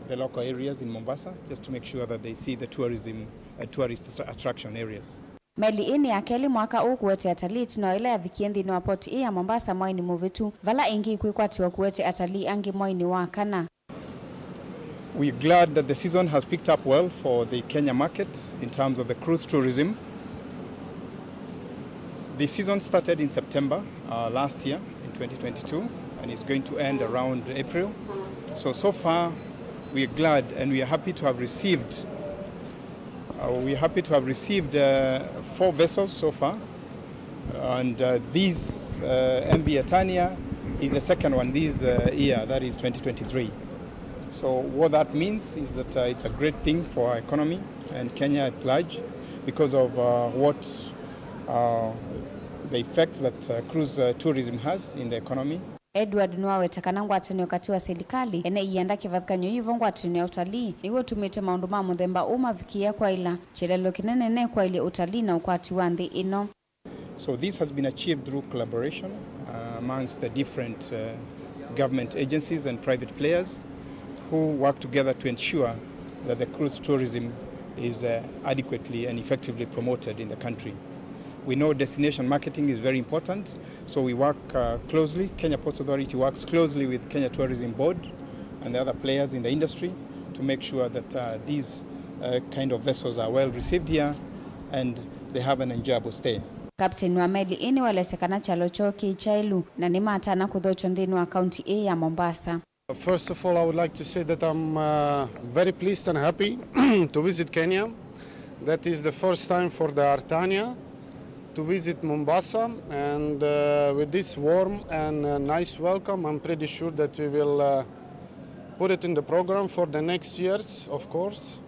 the local areas in Mombasa just to make sure that they see the tourism, uh, tourist attra- attraction areas. Meli ĩĩ nĩ ya kelĩ mwaka ũũ kũete atalii ĩtina wa ĩla yavikie nthĩnĩ wa port ĩĩ ya Mombasa mwaĩnĩ mũvĩtu, vala ĩngĩ ĩkwĩkwatĩwa kũete atalii angĩ mwaĩnĩ wa kana. We're glad that the season has picked up well for the Kenya market in terms of the cruise tourism. The season started in September uh, last year, in twenty twenty-two, and is going to end around April. So, so far, we are glad and we are happy to have received, uh, we are happy to have received uh, four vessels so far. And uh, this uh, M V Etania is the second one this uh, year, that is twenty twenty-three. So what that means is that uh, it's a great thing for our economy and Kenya at large because of uh, what uh, the effects that uh, cruise uh, tourism has in the economy. Edward nĩwaweta kana ngwatanĩo katĩ wa silikalĩ ene ianda kĩvathũkany'o yĩvo ngwatanĩo ya ũtalii nĩw'o ũtumĩte maũndũ ma mũthemba ũũ mavikĩĩa kwaĩla kyelelo kĩnene nĩ kwaĩlya ũtalii na ũkwati wa nthĩ ĩno. So this has been achieved through collaboration uh, amongst the different uh, government agencies and private players who work together to ensure that the cruise tourism is uh, adequately and effectively promoted in the country. We know destination marketing is very important, so we work uh, closely. Kenya Ports Authority works closely with Kenya Tourism Board and the other players in the industry to make sure that uh, these uh, kind of vessels are well received here and they have an enjoyable stay. Kapteni wa meli ĩĩ nĩwaelesya kana kyalo kyoo kĩ kyaĩlu na nĩmatana kũthokya nthĩnĩ wa kaunti ĩĩ ya Mombasa. First of all, I would like to say that I'm uh, very pleased and happy to visit Kenya. That is the first time for the Artania to visit Mombasa, and uh, with this warm and uh, nice welcome, I'm pretty sure that we will uh, put it in the program for the next years, of course.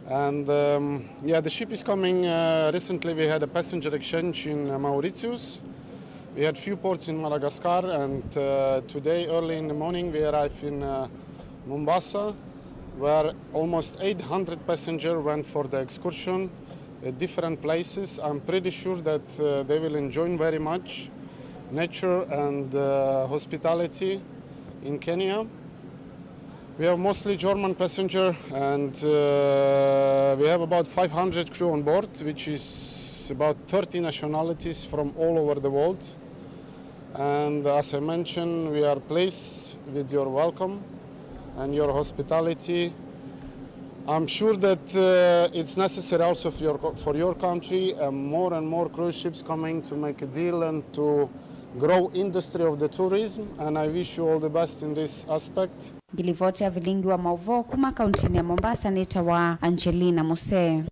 And um, yeah, the ship is coming. Uh, recently, we had a passenger exchange in uh, Mauritius. We had few ports in Madagascar, and uh, today, early in the morning, we arrived in uh, Mombasa, where almost eight hundred passengers went for the excursion at different places. I'm pretty sure that uh, they will enjoy very much nature and uh, hospitality in Kenya. We have mostly German passenger, and uh, we have about five hundred crew on board, which is about thirty nationalities from all over the world. And as I mentioned, we are pleased with your welcome and your hospitality. I'm sure that uh, it's necessary also for your, co- for your country, uh, more and more cruise ships coming to make a deal and to grow industry of the tourism, and I wish you all the best in this aspect. Ngilivoti ya vilingi wa maũvoo kuma kauntinĩ ya Mombasa nĩtawa Angelina Musee.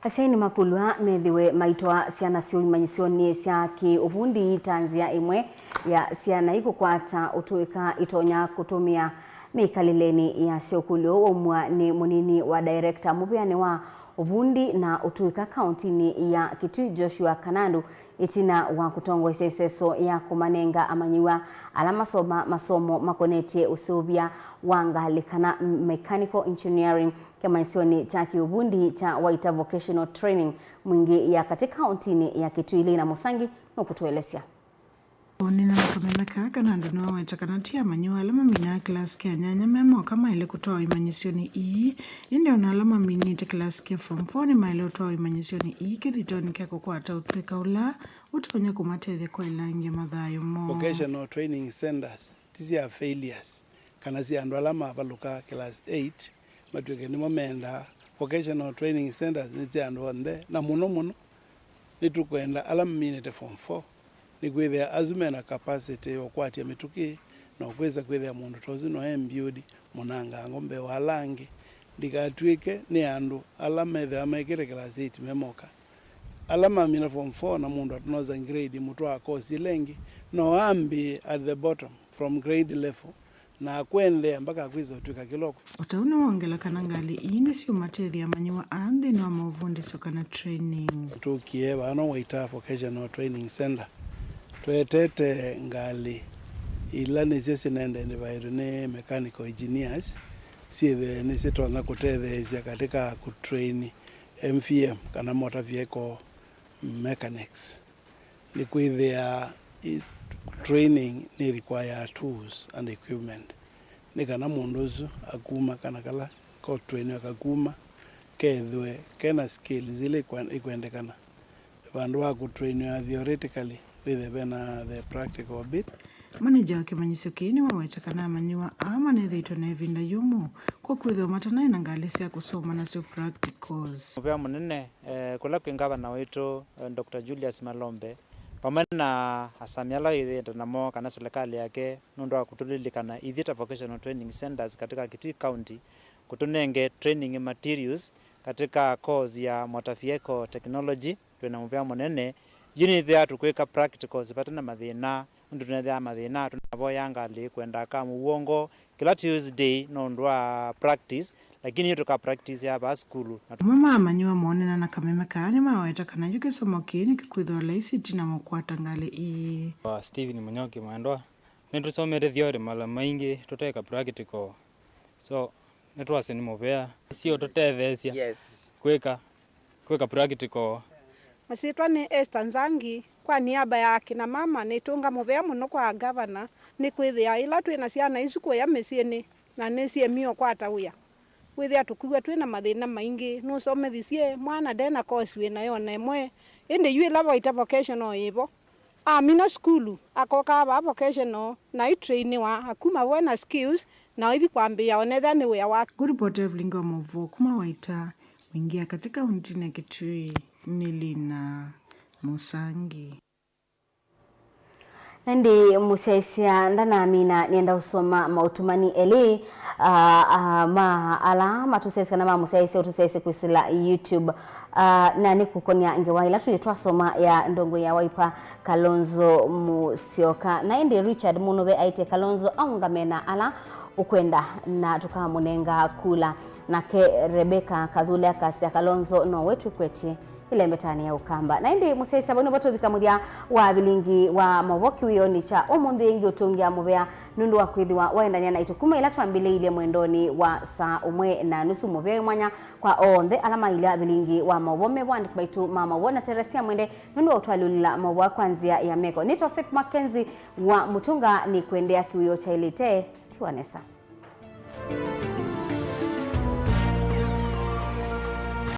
Asyai nĩmakulw'a methĩwe maitwaa syana syoo imanyĩsyonĩ sya kĩ-ũvundi ta nzĩa ĩmwe ya syana ii kũkwata ũtũĩka itonya kũtũmĩa mĩkalĩlenĩ yasyo. Ũkũlyo waumw'a nĩ mũnini wa director mũvĩanĩ wa ũvundi na ũtũĩka kauntinĩ ya Kitui, Joshua Kanandu, ĩtina wa kũtongoesya ĩseso ya kũmanenga amanyĩw'a ala masoma masomo makonetye ũseũvya wa ngalĩ kana mechanical engineering kĩmanyĩsyonĩ kya kĩũvundi kya Waita Vocational Training Mwingĩ ya katĩ kauntinĩ ya Kitui. Lina Mũsangi nũkũtũelesya. Ũnena na kameme kaa, Kanandu nĩwaweta kana ti amanyĩw'a ala maminaa kĩlasi kya nyanya me moka maĩle kũtwawa imanyĩsyonĩ ii, ĩndĩ ona ala maminĩte kĩlasi kya form four nĩmaĩle ũtwawa imanyĩsyonĩ ii kĩthitonĩ kya kũkwata ũtũĩka ũla ũtonya kũmatethya kwaĩlangya mathayũ moo. Vocational training centers ti sya failures kana sya andũ ala mavalũka class eight matw'ĩke nĩmo mendaa. Vocational training centers nĩ sya andũ onthe, na mũno mũno nĩtũkwenda ala maminĩte form four, nĩkwĩthĩa asu mena capacity ya ũkwatya mĩtũkĩ, na ũkwĩsa kwĩthĩa mũndũ ta ũsu no e mbiũdi mũnangango mbee wa ala angĩ, ndikatw'ĩke nĩ andũ ala methĩawa mekĩte class eight me moka. Ala mamina form four na mũndũ atanosa grade mũtwaa course ĩla ĩngĩ, no ambĩĩe at the bottom, from grade level, na kũendeea mbaka kwĩsa ũtw'ĩka kĩloko. O ta ũu nĩwongela kana ngalĩ ii nĩsyũmatethya amanyĩw'a aa nthĩnĩ wa maũvundĩsyo kana training. Tũkie vano Waita Vocational Training Center, twetete ngalĩ ila nĩsyo syĩna identified nĩ mechanical engineers, syĩthĩwe nĩsyĩtonya kũtetheesya katika kũtrain M V M kana motor vehicle mechanics. Nĩkwĩthĩa i-, training nĩ require tools and equipment, nĩ kana mũndũ ũsu akuma kana kala ko trainiwa kakuma kethĩwe kena skills ila ikwe-, ikwendekana. Vandũ wa kũtrainiwa theoretically, wĩthĩe vena the practical bit. Maneja wa kĩmanyĩsyo kĩĩ nĩwaweta kana amanyĩw'a aa manethĩĩtwe na ĩvinda yũmũ, kwa kwĩthĩwa matanaĩ na ngalĩ sya kũsoma nasyo practicals. Mũvea mũnene, eh, kũla kwĩ ngavana witũ, eh, Doctor Julius Malombe, vamwe na asami ala wĩthĩĩte namo kana silikalĩ yake, nũndũ wa kũtũlilikana ithyĩ ta vocational training centers katika Kitui County, kũtũnenge training materials katika course ya motor vehicle technology. Twĩ na mũvea mũnene. Yu nĩthĩa tũkwĩka practicals vate na mathĩna, nũndũ tũnethĩaa mathĩna, tũnavoya ngalĩ kwenda aka mũw'ongo kĩla Tuesday nũndũ wa practice, lakini yu tũka practice ya vaa sukulu. Na amwe ma amanyĩw'a moonena na kameme kaa nĩmaweta kana yu kĩsomo kĩĩ nĩkĩkwĩthĩwa laisi ĩtina wa kũkwata ngalĩ ii. Wa Stephen Mũnyoki Mwendwa, nĩtũsomete theory mala maingĩ tũteka practical. So, nĩtwasĩ nĩ mũvea. Sio tũtetheesya Yes. kwĩka, kwĩka practical. Masyĩtwa nĩ Esther Nzangi. Kwa niaba ya akina mama, nĩtũnga mũvea mũno kwa ngavana, nĩ kwĩthĩa ĩla twĩ na syana isu kũya mĩsyĩnĩ, na nĩsyĩmie ũkwata wĩa. Wĩthĩa tũkwĩw'a twĩ na mathĩna maingĩ, nũsomethisye, mwana nde na kosi wĩ nayo ona ĩmwe, ĩndĩ yu ĩla vaita vocational yĩvo. Amina sukulu, akokaa vaa vocational, na aitrainiwa, akuma vo ena skills, na aithi kwambĩĩa onethĩa nĩ wĩa wake. Kũripota Evelyn wa maũvoo kuma Waita, Mwingi ya Kati kauntinĩ ya Kitui, nĩ Lina Mũsangi. Na ĩndĩ mũsyaĩĩsya ndanamina, nĩenda ũsoma maũtumani elĩ, ah, ah, ma ala matũsyaĩĩsya kana mamũsyaĩĩsya ũtũsyaĩĩsya kwĩsĩla YouTube. Ah, na nĩ kũkonya ngewa ĩla twĩ twasoma ya ndongoi ya Wiper, Kalonzo Musyoka. Na ĩndĩ Richard Mũnũve aĩtye Kalonzo aũngame na ala ũkwenda na tũkamũnenga kula. Nake Rebecca Kathule akasya Kalonzo nowe twĩkwetye ĩlembetanĩ ya Ũkamba. Na ĩndĩ mũsyaĩĩsya, vau nĩvo tũvika mũthya wa vilingi wa maũvoo kĩwĩonĩ kya ũmũnthĩ. Ĩngĩ ũtũngĩa mũvea nũndũ wa kwĩthĩwa waendany'a naitũ kuma ĩla twambĩlĩilye mwendonĩ wa saa ũmwe na nusu. Mũvea wĩ mwanya kwa onthe ala mailya vilingi wa maũvoo, me vo andĩki maitũ ma maũvoo na Teresia Mwende nũndũ wa ũtwalyũlĩla maũvoo kwa nzĩa ya meko. Nĩtawa Faith Mackenzie wa Mũtũnga, nĩkwendea kĩwĩoo kyaĩlĩte. Tiwa nesa.